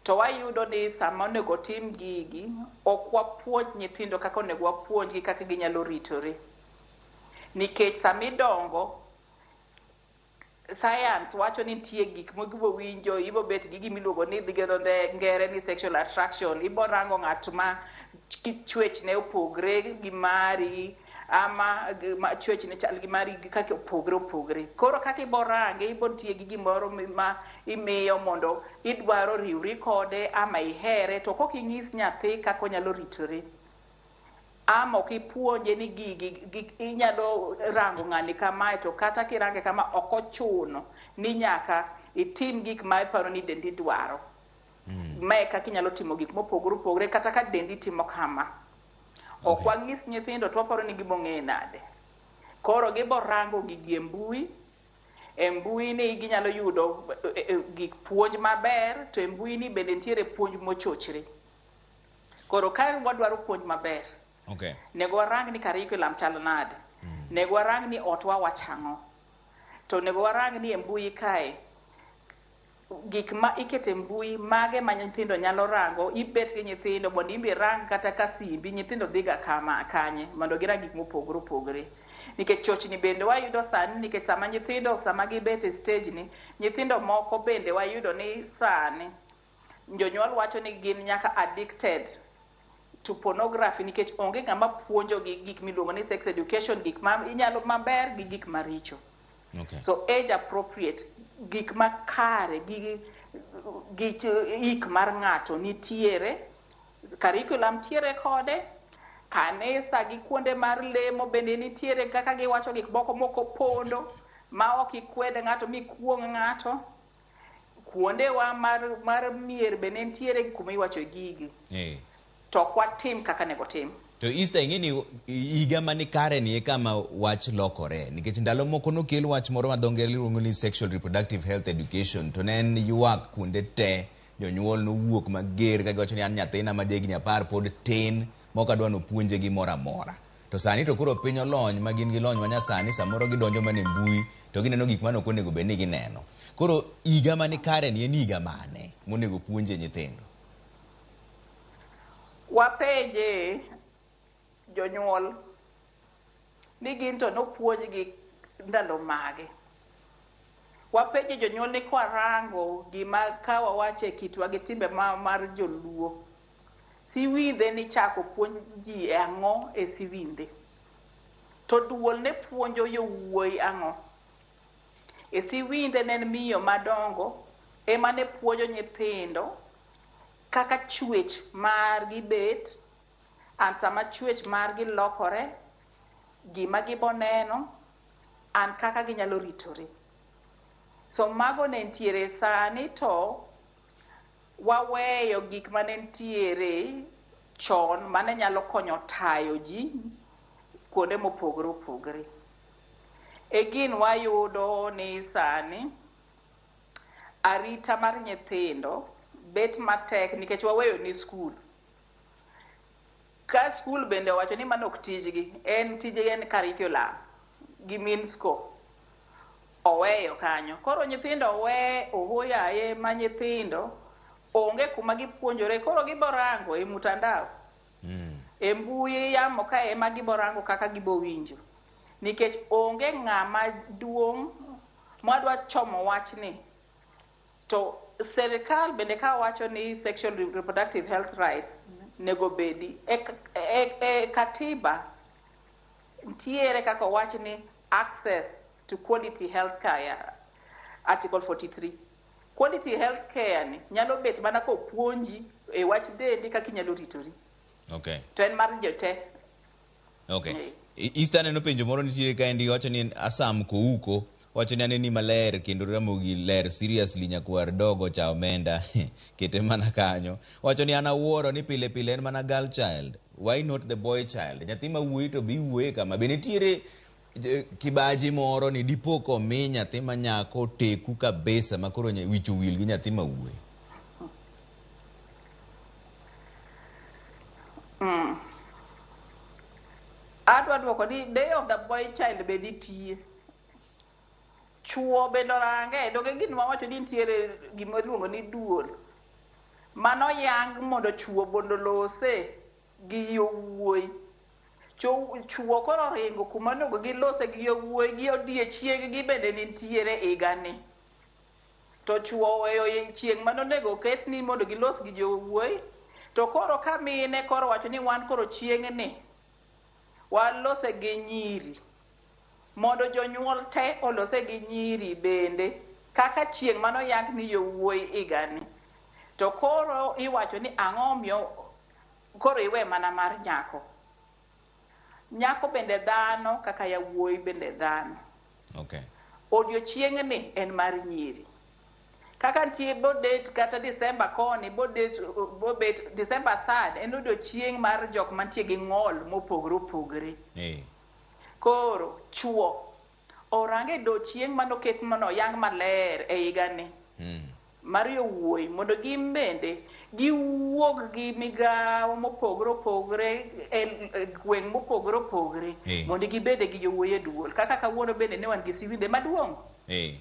To wayudo ni sama onego tim gigi, ok wapuonj nyithindo kaka onego wapuonjgi kaka ginyalo ritore. Nikech sama idongo, science wacho ni nitie gik mibo winjo, ibo bet gi gimiluongo ni gi dho ngere ni sexual attraction, ibo rango ng'at ma chwechne opogre gi mari, ama chwechne chal gi mari kaka opogre opogre. Koro kaka ibo range, ibo nitie gi gimoro ma imiyo mondo idwaro riwri kode ama ihere, to kok inyis nyathi kaka onyalo ritore. Ama ok ipuonje ni gigi inyalo rango ng'ani kamae, to kata kirange kama ok ochuno ni nyaka itim gik ma iparo ni dendi dwaro. Mae kaka inyalo timo gik mopogore opogore kata ka dendi timo kama. Ok wang'is nyithindo to waparo ni gibong'eyo nade. Koro gibo rango gigi e mbui. E mbui ni ginyalo yudo gik puonj maber, to e mbui ni bende nitiere puonj mochochre. Koro ka wadwaro puonj maber, nego warang ni curriculum chal nade. Nego warang ni otwa wachang'o. To onego warang ni e mbui kae, gik ma iketo e mbui mage ma nyithindo nyalo rango, ibet gi nyithindo mondo imbe irang kata ka simbi, nyithindo dhiga kama kanye mondo girang gik mopogore opogore. Nikech chochni bende wayudo sani, nikech sama nyithindo, sama gibet e stage ni, nyithindo moko bende wayudo ni sani jonyuol wacho ni gin nyaka addicted to pornography nikech onge ng'ama puonjogi gik miluongo ni sex education, gik ma inyalo maber gi gik maricho. So age appropriate, gik makare gi ik mar ng'ato nitiere, curriculum tiere kode, kanisa gi kuonde mar lemo bende nitiere kaka giwacho gik moko moko pondo ma ok ikwed ng'ato mikuong' ng'ato. Kuondewa mar mier bende nitiere kuma iwacho gigi. To ok watim kaka nego tim. To Easter, ing'e ni higa mani kare ni e kama wach lokore, nikech ndalo moko nokel wach moro ma dho ngere luongo ni sexual reproductive health education, to ne en ywak kuonde te, jonyuol nowuok mager ka giwacho ni an nyathina ma jahigni 10 pod tin ma ok adwa nopuonje gimoro amora. To sani to koro piny olony ma gin gi lony ma nyasani, samoro gidonjo mana e mbui to gineno gik mane ok onego bed ni gineno. Koro higa mani kare ni en higa mane monego puonje nyithindo? Wapenje jonyuol ni gin to nopuonjgi ndalo mage. Wapenje jonyuol ni kwarango gima ka wawache kitwa gi timbe mar joluo, siwindhe ni chako puonj ji e ang'o e siwindhe? To duol ne puonjo yowuoyi ang'o? E siwindhe ne en miyo madongo ema ne puonjo nyithindo kaka chwech margi bet, an sama chwech margi lokore, gima giboneno, an kaka ginyalo ritore. So mago ne nitiere. Sani to waweyo gik mane nitiere chon mane nyalo konyo tayo ji kuonde mopogore opogore. E gin wayudo ni sani arita mar nyithindo bet matek nikech waweyo ni skul. Ka skul bende owacho ni mano ok tijgi, en tijgi en curriculum gi MINSCO oweyo kanyo. Koro nyithindo owe ohoyaye ma nyithindo onge kuma gipuonjore, koro giborango e mtandao. E mbui yamo ka ema giborango kaka gibowinjo. Nikech onge ng'ama duong' madwa chomo wachni. To serikal bende ka wacho ni sexual reproductive health rights nego bedi e katiba nitiere kaka owach ni access to quality health care, article 43. Quality health care ni nyalo bet mana kopuonji e wach dendi kaka inyalo ritori. To en mar jote. Easter, aneno penjo moro nitiere kaendi, wacho ni Asam Kouko wacho ni aneni maler kendo Ramogi ler seriously nyakwar dogo cha omenda kete mana kanyo. Wacho ni an awuoro ni pile pile en mana girl child, why not the boy child? Nyathi ma wuoyi to be iwuoye kama. Be nitiere kibaji moro ni dipo komi nyathi ma nyako teku kabisa ma koro wich owil gi nyathi ma wuoyi? Adwa duoko ni day of the boy child be nitie. Chuo bende orange, donge gin wawacho ni nitiere gima iluongo ni duol. Mano yang mondo chuo mondo lose gi yowuoyi. Chuo koro oringo kuma onego gilose gi yowuoyi gi odiechieng gi bende nitiere higani. To chuo oweyo chieng' mane onego oket ni mondo gilos gi jowuoyi. To koro ka mine koro wacho ni wan koro chieng'ni walose gi nyiri. Mondo jonyuol te olose gi nyiri bende kaka chieng' mano yang ni yowuoyi higani. To koro iwacho ni ang'o omiyo koro iwe mana mar nyako. Nyako bende dhano kaka yawuoyi bende dhano. Odiochieng'ni en mar nyiri. Kaka nitie bodet kata December koni bodet bobet December 3 en odiochieng' mar jok mantie gi ng'ol mopogore opogore. Koro chuo orange odiochieng' manoket mano yang maler e higani. mar yowuoyi mondo gin bende giwuog gi migawo mopogore opogore e gweng' mopogore opogore mondo gibede gi yowuoyi e duol. Kaka kawuono bende ne wan gi siwinde maduong'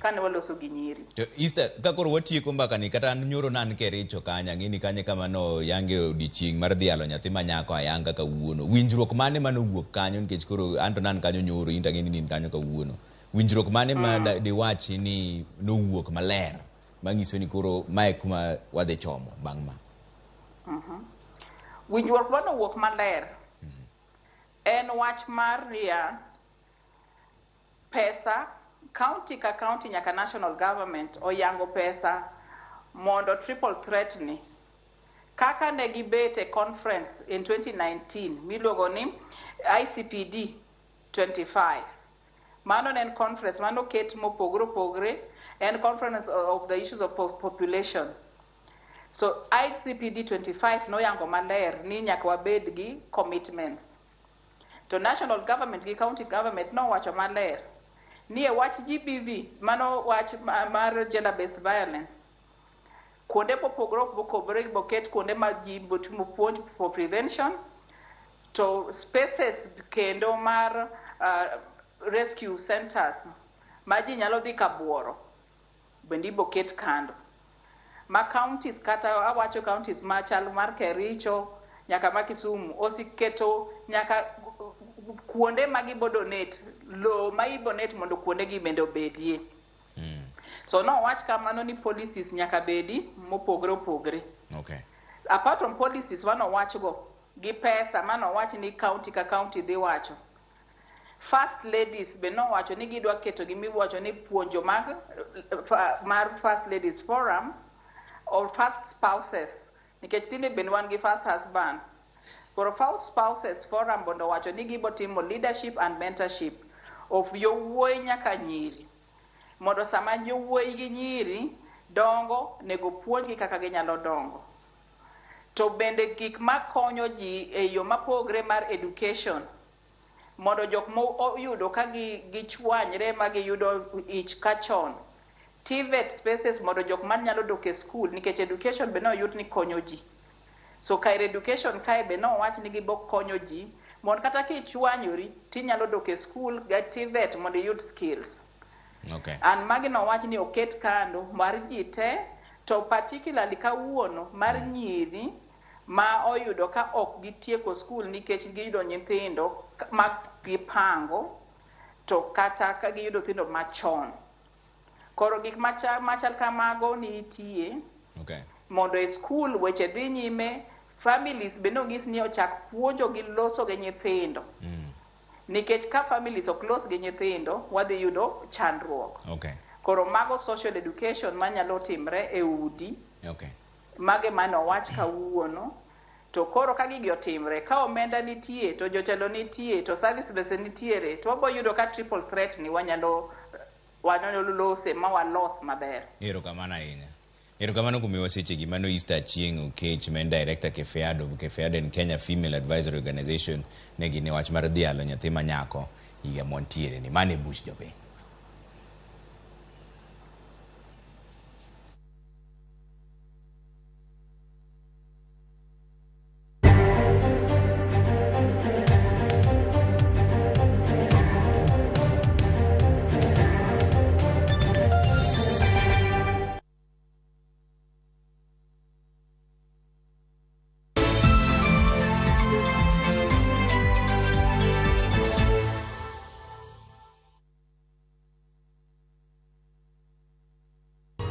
kane waloso gi nyiri. To Easter, ka koro watieko mbaka ni, kata an nyoro ne an Kericho kanyo, ang'e ni kanyo kama no yange odiochieng' mar dhialo nyathi ma nyako ayanga kawuono. Winjruok mane manowuok kanyo, nikech koro an to ne an kanyo nyoro, in to ang'e ni in kanyo kawuono. Winjruok mane ma diwachi ni nowuok maler manyiso ni koro mae kuma wadhi chomo bang' ma? Winjruok manowuok maler en wach mar niya, pesa county ka county nyaka national government oyango pesa mondo triple threat ni kaka ne gibet e conference in 2019 miluongo ni ICPD 25. Mano ne en conference manoket mopogore opogore, en conference of the issues of population. So ICPD 25 noyango maler ni nyaka wabed gi commitments. To national government gi county government nowacho maler ni e wach GBV, mano wach mar gender based violence, kuonde mopogore opogore ibo ket kuonde ma ji timo puonj for prevention, to spaces kendo mar rescue centers ma ji nyalo dhi kabuoro bende ibo ket kando. Ma counties kata awacho counties machal mar Kericho nyaka ma Kisumu osiketo nyaka kuonde ma gibo donate lowo ma ibo donate mondo kuonde gi bende obedie. So nowach kamano ni policies nyaka bedi mopogore opogore. Apart from policies manowach go gi pesa manowach ni county ka county dhi wacho. First ladies be nowacho ni gidwa keto gimiwacho ni puonjo mag mar First Ladies Forum or first spouses, nikech tinde bende wan gi first husband. Koro first spouses forum mondo owacho ni gibo timo leadership and mentorship of yowuoyi nyaka nyiri, mondo sama yowuoyi gi nyiri dongo nego puonjgi kaka ginyalo dongo. To bende gik makonyo ji e yo mapogre mar education mondo jok moyudo ka gichwanyre ma giyudo ich kachon, TVET spaces mondo jok manyalo dok e school, nikech education be noyud ni konyo ji. So kar education kae be nowach ni gibo konyo ji mondo kata kichwanyori tinyalo dok e school ga TVET mondo iyud skills. And magi nowach ni oket kando mar ji te, to particularly kawuono mar nyiri ma oyudo ka ok gitieko school nikech giyudo nyithindo ma gipango, to kata ka giyudo nyithindo machon. Koro gik machal kamago nitie. Mondo e school weche dhi nyime, families be nonyis ni ochak puonjo gi loso gi nyithindo. Nikech ka families ok los gi nyithindo, wadhi yudo chandruok. Koro mago social education manyalo timre e udi. Mage mane owach kawuono. To koro ka gigi otimre, ka omenda nitie, to jotelo nitie, to service bese nitiere, to wabo yudo ka triple threat ni wanyalo lose ma walos maber. Erokamano ahinya. Erokamano kuom miwa sechegi. Mano Easter Achieng' Okech, ma en director Kefeado. Kefeado en Kenya Female Advisory Organization. Ne gin e wach mar dhialo nyathi ma nyako higa mwantiere ni. Mano e buch jopiny.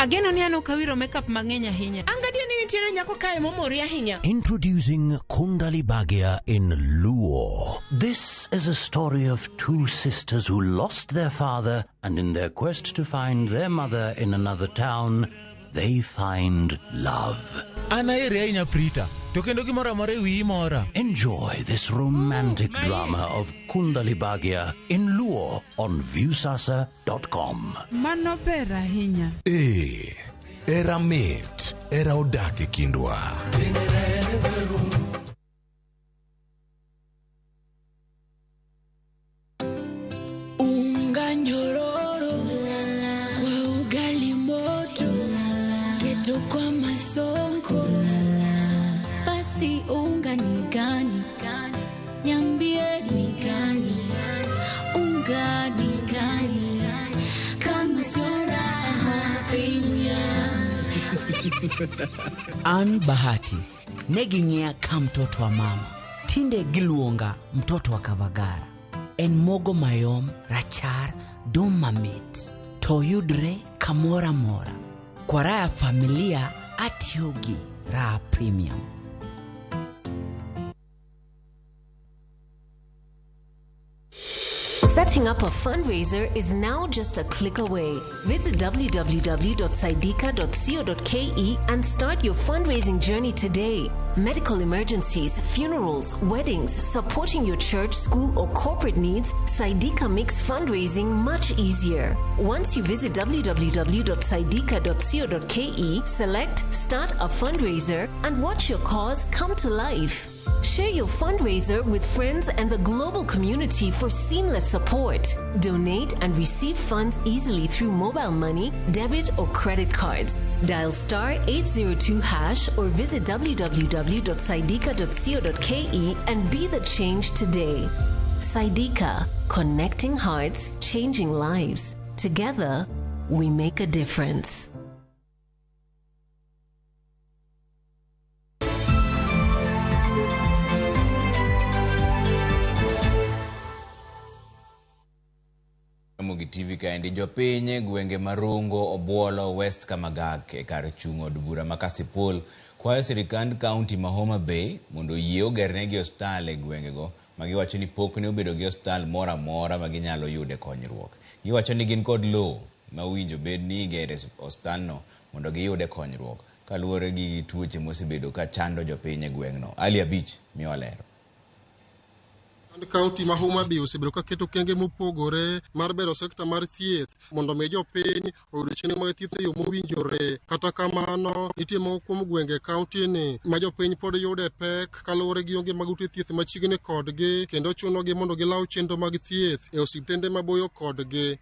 Ageno ni an ok awiro makeup mang'eny ahinya. An gadier ni nitiere nyako kae momori ahinya. Introducing Kundali Bhagya in Luo. This is a story of two sisters who lost their father, and in their quest to find their mother in another town, they find love. An aheri ahinya Prita, to kendo gimoro amora e wiyi mora. Enjoy this romantic drama of Kundali Bhagya in Luo on Viusasa.com. Mano ber ahinya. Ee, era mit, era odak e kindwa. Unga nyororo kwa ugali moto, keto Gani gani kama sio Raha Premium? An Bahati ne ging'iya ka mtoto wa mama, tinde giluonga mtoto wa Kavagara. En mogo mayom, rachar, dum mamit, to yudre kamoro amora. Kwa raha ya familia atiyo gi Raha Premium. Setting up a fundraiser is now just a click away. Visit www.saidika.co.ke and start your fundraising journey today. Medical emergencies, funerals, weddings, supporting your church, school, or corporate needs, Saidika makes fundraising much easier. Once you visit www.saidika.co.ke, select Start a Fundraiser and watch your cause come to life. Share your fundraiser with friends and the global community for seamless support. Donate and receive funds easily through mobile money, debit, or credit cards. Dial star 802 hash or visit www.saidika.co.ke and be the change today. Saidika, connecting hearts, changing lives. Together, we make a difference. Ramogi TV kaendi jopiny e gwenge ma Rongo, Obuolo, West Kamagak e kar chung' od bura ma Kasipul kwayo sirikand kaunti ma Homa Bay mondo oyie ogernegi osiptal e gwengego ma giwacho ni pok ne obedo gi osiptal moro amora ma ginyalo yude konyruok. Giwacho ni gin kod lowo ma owinjo bed ni igere osiptalno mondo giyude konyruok kaluwore gi tuoche mosebedo ka chando jopiny e gweng'no. Ali Abich miyo ler. Kaunti ma Homa Bay osebedo ka keto okenge mopogore mar bero sekta mar thieth mondo mi jopiny oyud chenro mag thieth e yo mowinjore. Kata kamano, nitie moko kuom gwenge e kaunti ni ma jopiny pod yude pek kaluwore gi onge mag ute thieth machiegni kodgi kendo chunogi mondo gilaw chenro mag thieth e osiptende maboyo kodgi.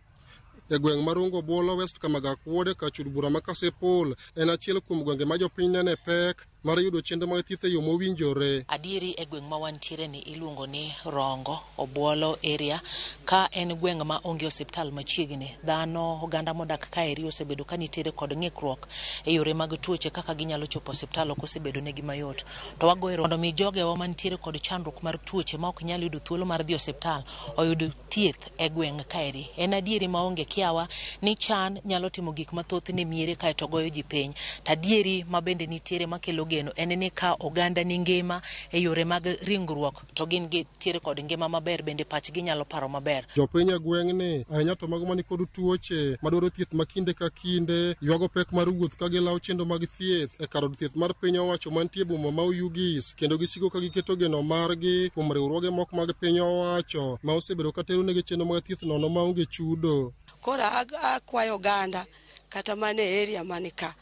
E gweng' ma Rongo Obuolo West Kamagak Ward kar chud bura ma Kasipul en achiel kuom gwenge ma jopiny nene pek mar yudo chenro mag thieth e yo mowinjore. Adieri e gweng' ma wantiere ni iluongo ni Rongo Obuolo area, ka en gweng' ma onge osiptal machiegni. Dhano, oganda modak kaeri osebedo ka nitiere kod ng'ikruok e yore mag tuoche kaka ginyalo chopo osiptal ok osebedo negi mayot. To wagoyo mondo mi jogewa mantiere kod chandruok mar tuoche ma ok nyal yudo thuolo mar dhi osiptal oyud thieth e gweng' kaeri. En adieri maonge kiawa ni chan nyalo timo gik mathoth ne miere kaeto goyo ji piny. To adieri ma bende nitiere makelo geno en ni ka oganda ni ngima e yore mag ringruok to gin nitiere kod ngima maber, bende pachgi nyalo paro maber. Jopiny e gweng'ni ahinya to mago mani kod tuoche madwaro thieth ma kinde ka kinde ywago pek mar wuoth ka gilawo chenro mag thieth e kar od thieth mar piny owacho mantie e boma ma Oyugis, kendo gisiko ka giketo geno margi kuom riwruoge moko mag piny owacho ma osebedo ka tero negi chenro mag thieth nono maonge chudo. Koro akwayo oganda kata mana e area mani ka,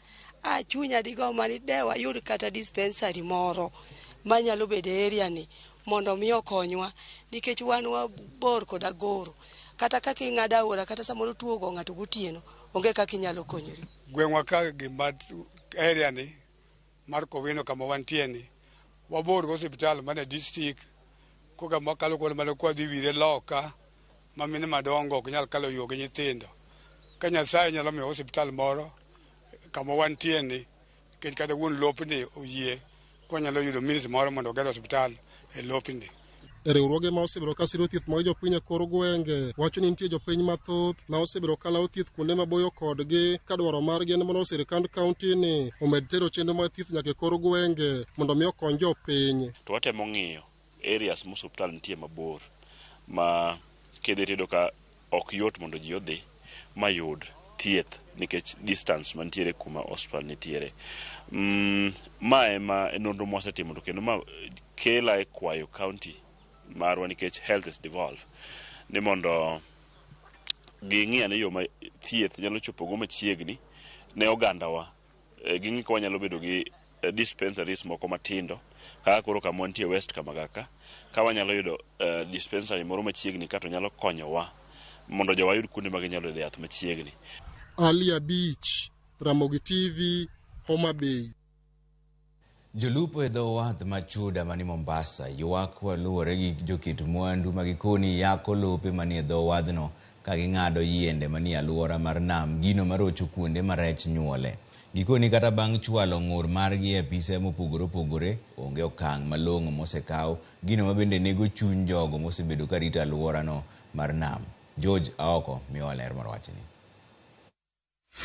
a chunya digo mani de wayud kata dispensary moro manyalo bedo e area ni mondo mi okonywa, nikech wan wabor kod agoro. Kata kaka ing'ado aora kata samoro tuo ogo ng'ato gotieno, onge kaka inyalo konyori. Gweng'wa ka gima area ni mar Kowino kama wantie ni wabor gi osiptal mane district, koka makalo kuonde mane kwadhi wire loka ma mine madongo ok nyal kalo yo gi nyithindo. Ka Nyasaye nyalo miyo osiptal moro kama wantie ni, nikech kata wuon lopni oyie kwanyalo yudo minis moro mondo oger osiptal e lopni. E riwruoge ma osebedo ka siro thieth mag jopiny e kor gwenge wacho ni nitie jopiny mathoth ma osebedo ka lawo thieth kuonde maboyo kodgi ka dwaro margi en mondo sirikand kaunti ni omed tero chenro mag thieth nyaka e kor gwenge mondo mi okony jopiny. To watemo ng'iyo areas ma osiptal nitie mabor ma kidhi tiyudo ka ok yot mondo ji odhi mayud thieth nikech distance mantiere kuma osiptal nitiere. Ma ema nonro mwasetimo to kendo ma kela e kwayo county marwa nikech health is devolved ni mondo ging'i ane yo ma thieth nyalo chopogo machiegni ne ogandawa. Ging'i ka wanyalo bedo gi dispensaries moko matindo kaka koro kama wantie West Kamagaka, ka wanyalo yudo dispensary moro machiegni ka to nyalo konyowa mondo jowa yud kuonde ma ginyalo yude yath machiegni. Ali Abich, Ramogi TV, Homa Bay. Jolupo e dho wath ma Chuda mani Mombasa ywak waluwore gi joket mwandu ma gikoni yako lope manie dho wadhno ka ging'ado yiende manie alwora mar nam, gino marocho kuonde ma rech nyuole. Gikoni kata bang' chwalo ng'ur margi e apise mopogore opogore, onge okang' malong'o mosekaw, gino ma bende nego chuny jogo mosebedo ka rito alworano mar nam. George Aoko miyowa ler mar wachni.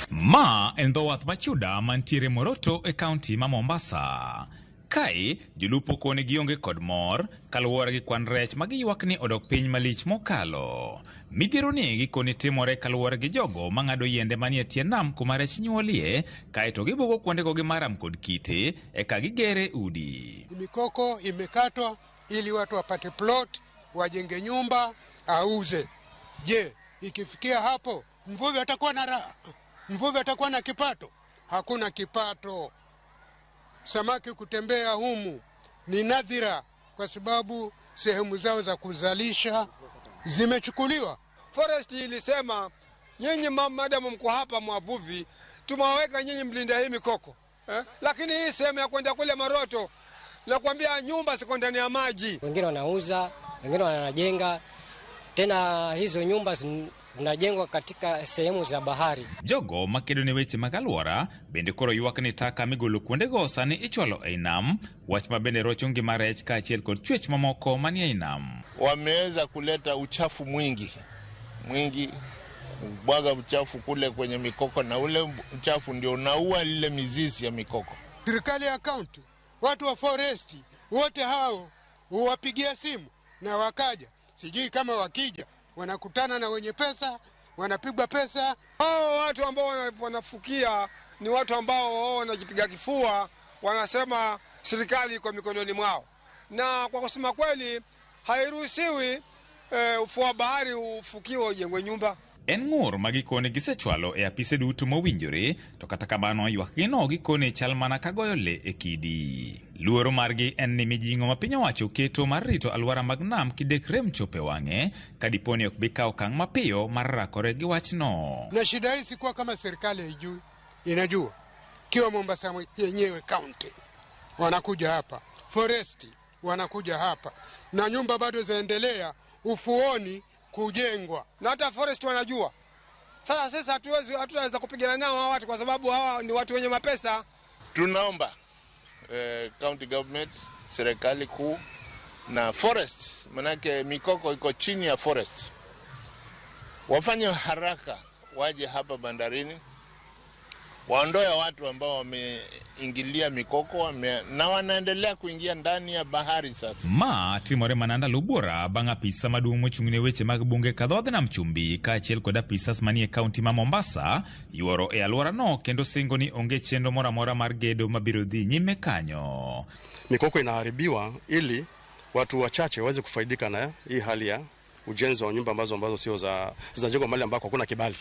Ma en dho wath ma Chuda mantiere Moroto e kaunti ma Mombasa. Kae, jolupo koni gionge kod mor kaluwore gi kwan rech ma giywak ni odok piny malich mokalo. Midhiero ni gikoni timore kaluwore gi jogo mang'ado yiende manie tie nam kuma rech nyuolie, kaeto gibugo kuondego gi maram kod kite eka gigere udi. Mikoko imekatwa ili watu wapate plot, wajenge nyumba, auze. Je, ikifikia hapo mvuvi atakuwa na raha? Mvuvi atakuwa na kipato? Hakuna kipato. Samaki kutembea humu ni nadhira, kwa sababu sehemu zao za kuzalisha zimechukuliwa. Forest ilisema nyinyi madamu mko hapa mwavuvi, tumewaweka nyinyi mlinda hii mikoko Lakini hii sehemu ya kwenda kule Maroto, nakwambia nyumba ziko ndani ya maji. Wengine wanauza, wengine wanajenga. Tena hizo nyumba zinajengwa katika sehemu za bahari. Jogo makedo ne weche mag alwora bende koro ywak ni taka migolo kuondego sani ichwalo ei nam, wach ma bende rocho ngima rech kaachiel kod chwech mamoko manie ei nam. Wameweza kuleta uchafu mwingi mwingi, kubwaga uchafu kule kwenye mikoko, na ule uchafu ndio unaua lile mizizi ya mikoko. Serikali ya kaunti, watu wa foresti wote hao huwapigia simu na wakaja. Sijui kama wakija wanakutana na wenye pesa, wanapigwa pesa. Hao watu ambao wanafukia ni watu ambao wao wanajipiga kifua, wanasema serikali iko mikononi mwao. Na kwa kusema kweli hairuhusiwi ufuo wa bahari ufukiwe ujengwe nyumba. En ng'ur ma gikone gisechwalo e apise duto mowinjore, to kata kamano ywakgino gikone chal mana ka goyo le e kidi. Luoro margi en ni mijing'o ma piny owacho keto mar rito alwora mag nam kidek rem chopo e wang'e ka dipo ni ok bi kawo okang' mapiyo mar rakore gi wachno. Na shida hii sikuwa kama serikali haijui, inajua. Kiwa Mombasa yenyewe county wanakuja hapa, foresti wanakuja hapa, na nyumba bado zaendelea ufuoni kujengwa. Na hata forest wanajua. Sasa sisi hatuwezi kupigana nao hawa watu kwa sababu hawa ni watu wenye mapesa. Tunaomba county government, serikali kuu na forest, manake mikoko iko chini ya forest, wafanye haraka waje hapa bandarini, waondoe watu ambao wameingilia mikoko na wanaendelea kuingia ndani ya bahari sasa. Ma timore mana ndalo buora bang' apisa maduong' mochung' ne weche mag bunge ka dhodh nam chumbi kaachiel kod apisas manie kaunti ma Mombasa yuoro e alworano kendo singo ni onge chenro moro amora mar gedo mabiro dhi nyime kanyo. Mikoko inaharibiwa ili watu wachache waweze kufaidika na hii hali ya ujenzi wa nyumba ambazo sio za zinajengwa mahali ambako hakuna kibali.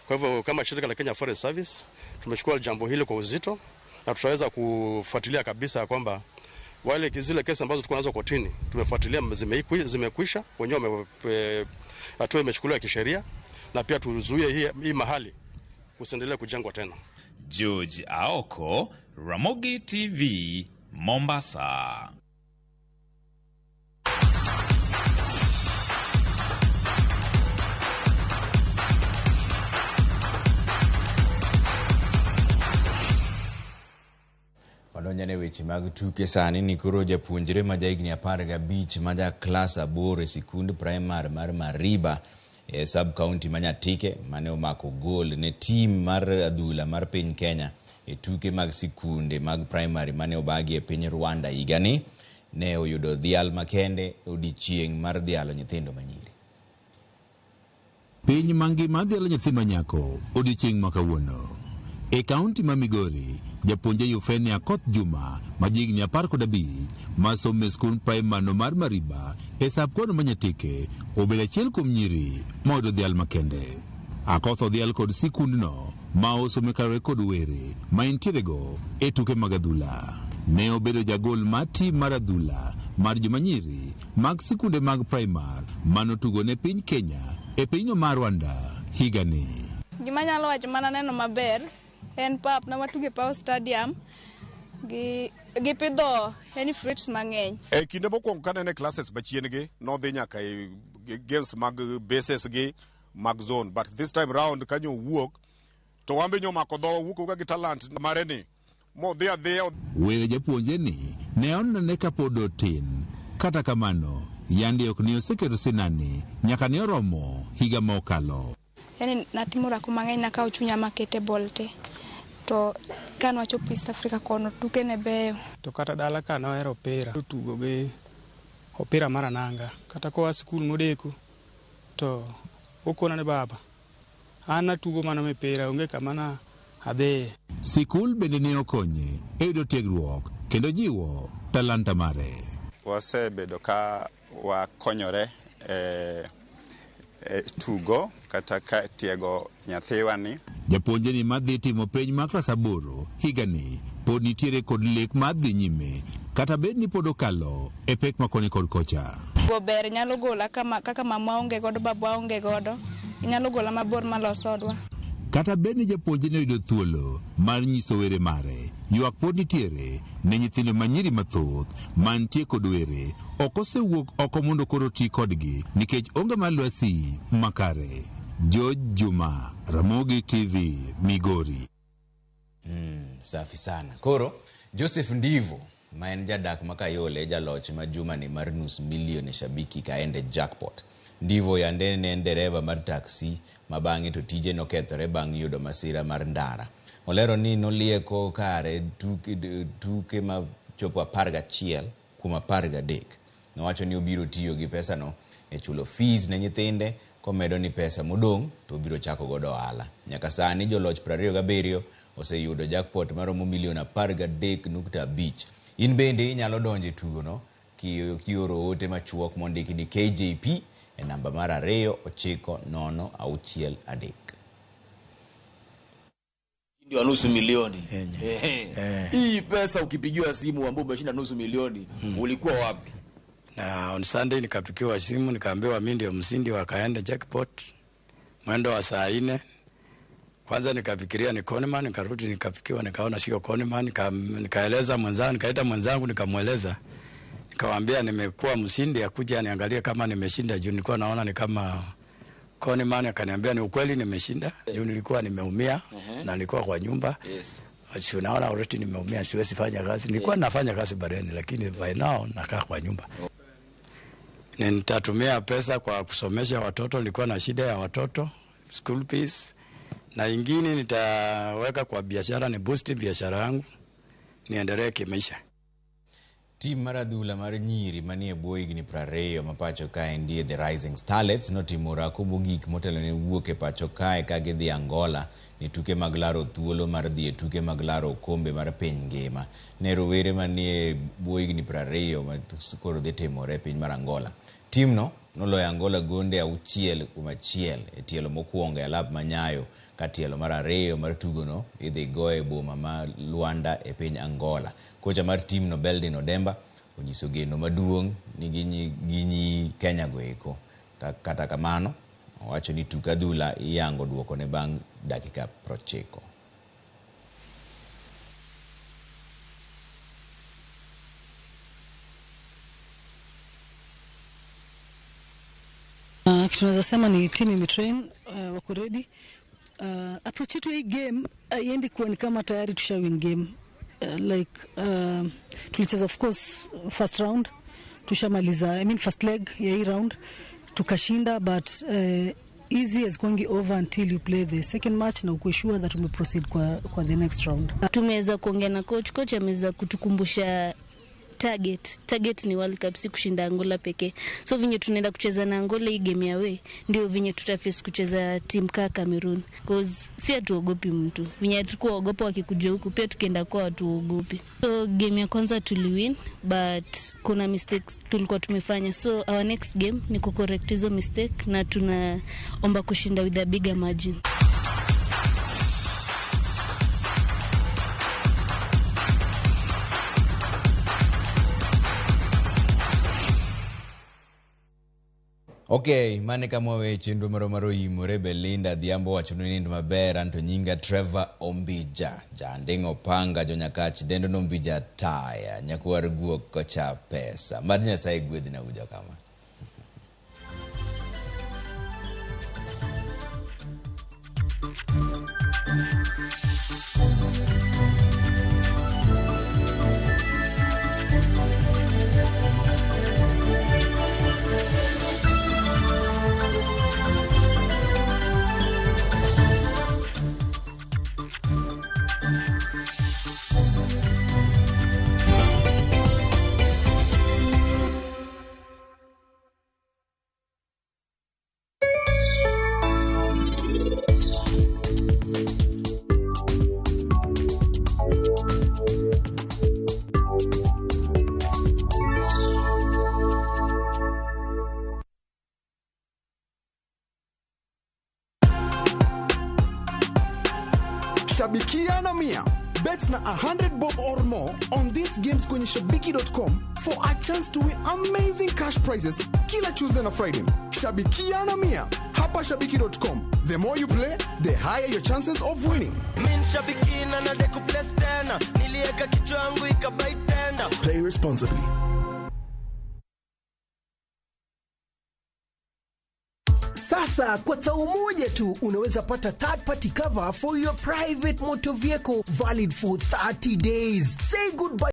Kwa hivyo kama shirika la Kenya Forest Service tumechukua jambo hili kwa uzito na tutaweza kufuatilia kabisa kwamba wale zile kesi ambazo tulikuwa nazo kotini tumefuatilia zimekwisha, wenyewe hatua imechukuliwa kisheria, na pia tuzuie hii mahali kusiendelee kujengwa tena. George Aoko, Ramogi TV, Mombasa. Wadonjane weche mag tuke sani ni koro japuonjre ma jahigni 15 ma ja klas 8 e sikund primar mar Mariba e sub county ma Nyatike mane omako gol ne tim mar adhula mar piny Kenya e tuke mag sikunde mag primary mane obagi e piny Rwanda higani ne oyudo dhial makende odiechieng' mar dhialo nyithindo manyiri. Piny mangima dhialo nyathi manyako odiechieng' ma kawuono. E kaunti ma Migori, japuonjre Eufenia Akoth Juma ma jahigni 15 ma somo e skund primar no mar Mariba e sub kono ma Nyatike obedo achiel kuom nyiri ma oyudo dhial makende. Akoth odhial kod sikundno ma osome kaluwore kod were ma entierego e tuke mag adhula. Ne obedo jagol mar tim mar adhula mar joma nyiri mag sikunde mag primar manotugo ne piny Kenya e pinyno mar Rwanda higani. Gima anyalo wacho mana neno maber en pap na watuge Power Stadium gi Gipidho any fruits mang'eny. E kinde mokwongo kanene classes machien gi nodhi nyaka e games mag bases gi mag zone, but this time round kanyo owuok to wambe nyomako dhowa wuok ka gi talent mare ni modhi adhiya. Were japuonje ni ne onene kapod otin. Kata kamano, yande ok ne oseketo sinani nyaka ne oromo higa ma okalo. Yani natimo orako mang'eny nakawo chunya makete bol te. To kane wachopo East Africa kono tuke ne beyo. To kata dala ka nohero opira, tugo gi opira mar ananga. Kata koa skul modeko to okona ni baba, an atugo mana mipira, onge kama na adhiye. Sikul bende ne okonye e yudo tiegruok kendo jiwo talanta mare. Wasebedo ka wakonyore e tugo kata ka tiego nyathiwa ni. Japuonje ni madhi timo penj mar klas 8 higani pod nitiere kod lek mar dhi nyime kata bed ni pod okalo e pek makoni kod kocha. Go ber nyalo gola kama kaka mama onge godo baba onge godo, inyalo gola mabor maloso odwa. Kata bed ni japuonje ne oyudo thuolo mar nyiso were mare, ywak pod nitiere ne nyithindo manyiri mathoth mantie kod were ok osewuok oko mondo koro ti kodgi nikech onge mar lwasi makare. George Juma, Ramogi TV, Migori. Safi sana. Koro Joseph Ndivo ma en jadak ma Kayole, jaloch ma juma ni mar 500,000 e Shabiki Kaende jackpot. Ndivo yande ne en dereva mar taxi ma bang'e to tije nokethore bang' yudo masira mar ndara. Olero ni nolieko kare tuke ma chopo 11 kuom 13. Nowacho ni obiro tiyo gi pesano e chulo fees ne nyithinde, komedo ni pesa modong' to obiro chako godo ohala. Nyaka sani joloch 27 oseyudo jackpot maromo milion 13.5. In bende inyalo donjo e tugono kioro ote machuok mondiki ni KJP e namba mar 29063. Ndio 500,000. Hii pesa ukipigiwa simu ambapo umeshinda 500,000, ulikuwa wapi? Na on Sunday nikapigiwa simu nikaambiwa mimi ndio mshindi wa Kaende jackpot mwendo wa saa 4. Kwanza nikafikiria ni Conman, nikarudi nikafikiwa nikaona sio Conman, nikaeleza mwenzangu, nikaita mwenzangu nikamweleza. Nikamwambia nimekuwa mshindi, akuja niangalie kama nimeshinda juu nilikuwa naona ni kama Conman. Akaniambia ni ukweli nimeshinda juu nilikuwa nimeumia na nilikuwa kwa nyumba. Yes. Si unaona already nimeumia, siwezi fanya kazi. Nilikuwa nafanya kazi bareni lakini by now nakaa kwa nyumba. Nitatumia pesa kwa kusomesha watoto, nilikuwa na shida ya watoto, school fees. Na ingine nitaweka kwa biashara, ni boost biashara yangu, niendelee kimaisha. Tim mar adhula mar nyiri manie bwo higni 20 ma pacho kae ndie The Rising Starlets notimo orako mogik motelo ne wuok e pacho kae ka gidhi Angola ne tuke mag laro thuolo mar dhi e tuke mag laro okombe mar piny ngima. Ne rowere manie bwo higni 20 ma koro dhi timore e piny mar Angola. Timno noloyo Angola gonde 6-1 e tielo mokwongo e alap manyayo ka tielo mar 2 mar tugono idhi goye e boma ma Luanda e piny Angola. Kocha mar timno Beldin Odemba onyiso geno maduong' ni ginyi Kenya go eko. Kata kamano owacho ni tuk adhula iyango duokone bang' dakika 90. Kitu naweza sema ni timu imetrain, wako ready. Approach yetu hii game haiendi kuwa ni kama tayari tusha win game. Tulicheza of course first round, tushamaliza, I mean first leg ya hii round tukashinda, but easy as going over until you play the second match na ukuwe sure that ume proceed kwa the next round. Tumeweza kuongea na coach ameweza kutukumbusha target ni World Cup, si kushinda Angola pekee. So vinye tunaenda kucheza na Angola hii game ya away, ndio vinye tutaface kucheza team ka Cameroon, cause si hatuogopi mtu. Vinye tulikuwa ogopa wakikuja huku, pia tukienda kwa hatuogopi. So game ya kwanza tuliwin, but kuna mistakes tulikuwa tumefanya. So our next game ni kucorrect hizo mistake na tunaomba kushinda with a bigger margin. Ok, mane kama wawe chenro marwa mar Oimore. Belinda Adhiambo wacho ni nind maber. Anto nyinga Trevor Ombija, janding' opanga jonyakach dendo no Ombija taya nyakwar guok kocha pesa. Mad Nyasaye gwedhna uja kama. Shabikia na Mia. Bet na 100 bob or more on these games kwenye shabiki.com for a chance to win amazing cash prizes kila Tuesday na Friday. Shabikia na Mia hapa shabiki.com. The more you play, the higher your chances of winning. Mi nshabiki na nadeku place tena, nilieka kichwa yangu ikabai tena. Play responsibly. Sasa kwa thao moja tu unaweza pata third party cover for your private motor vehicle valid for 30 days. Say goodbye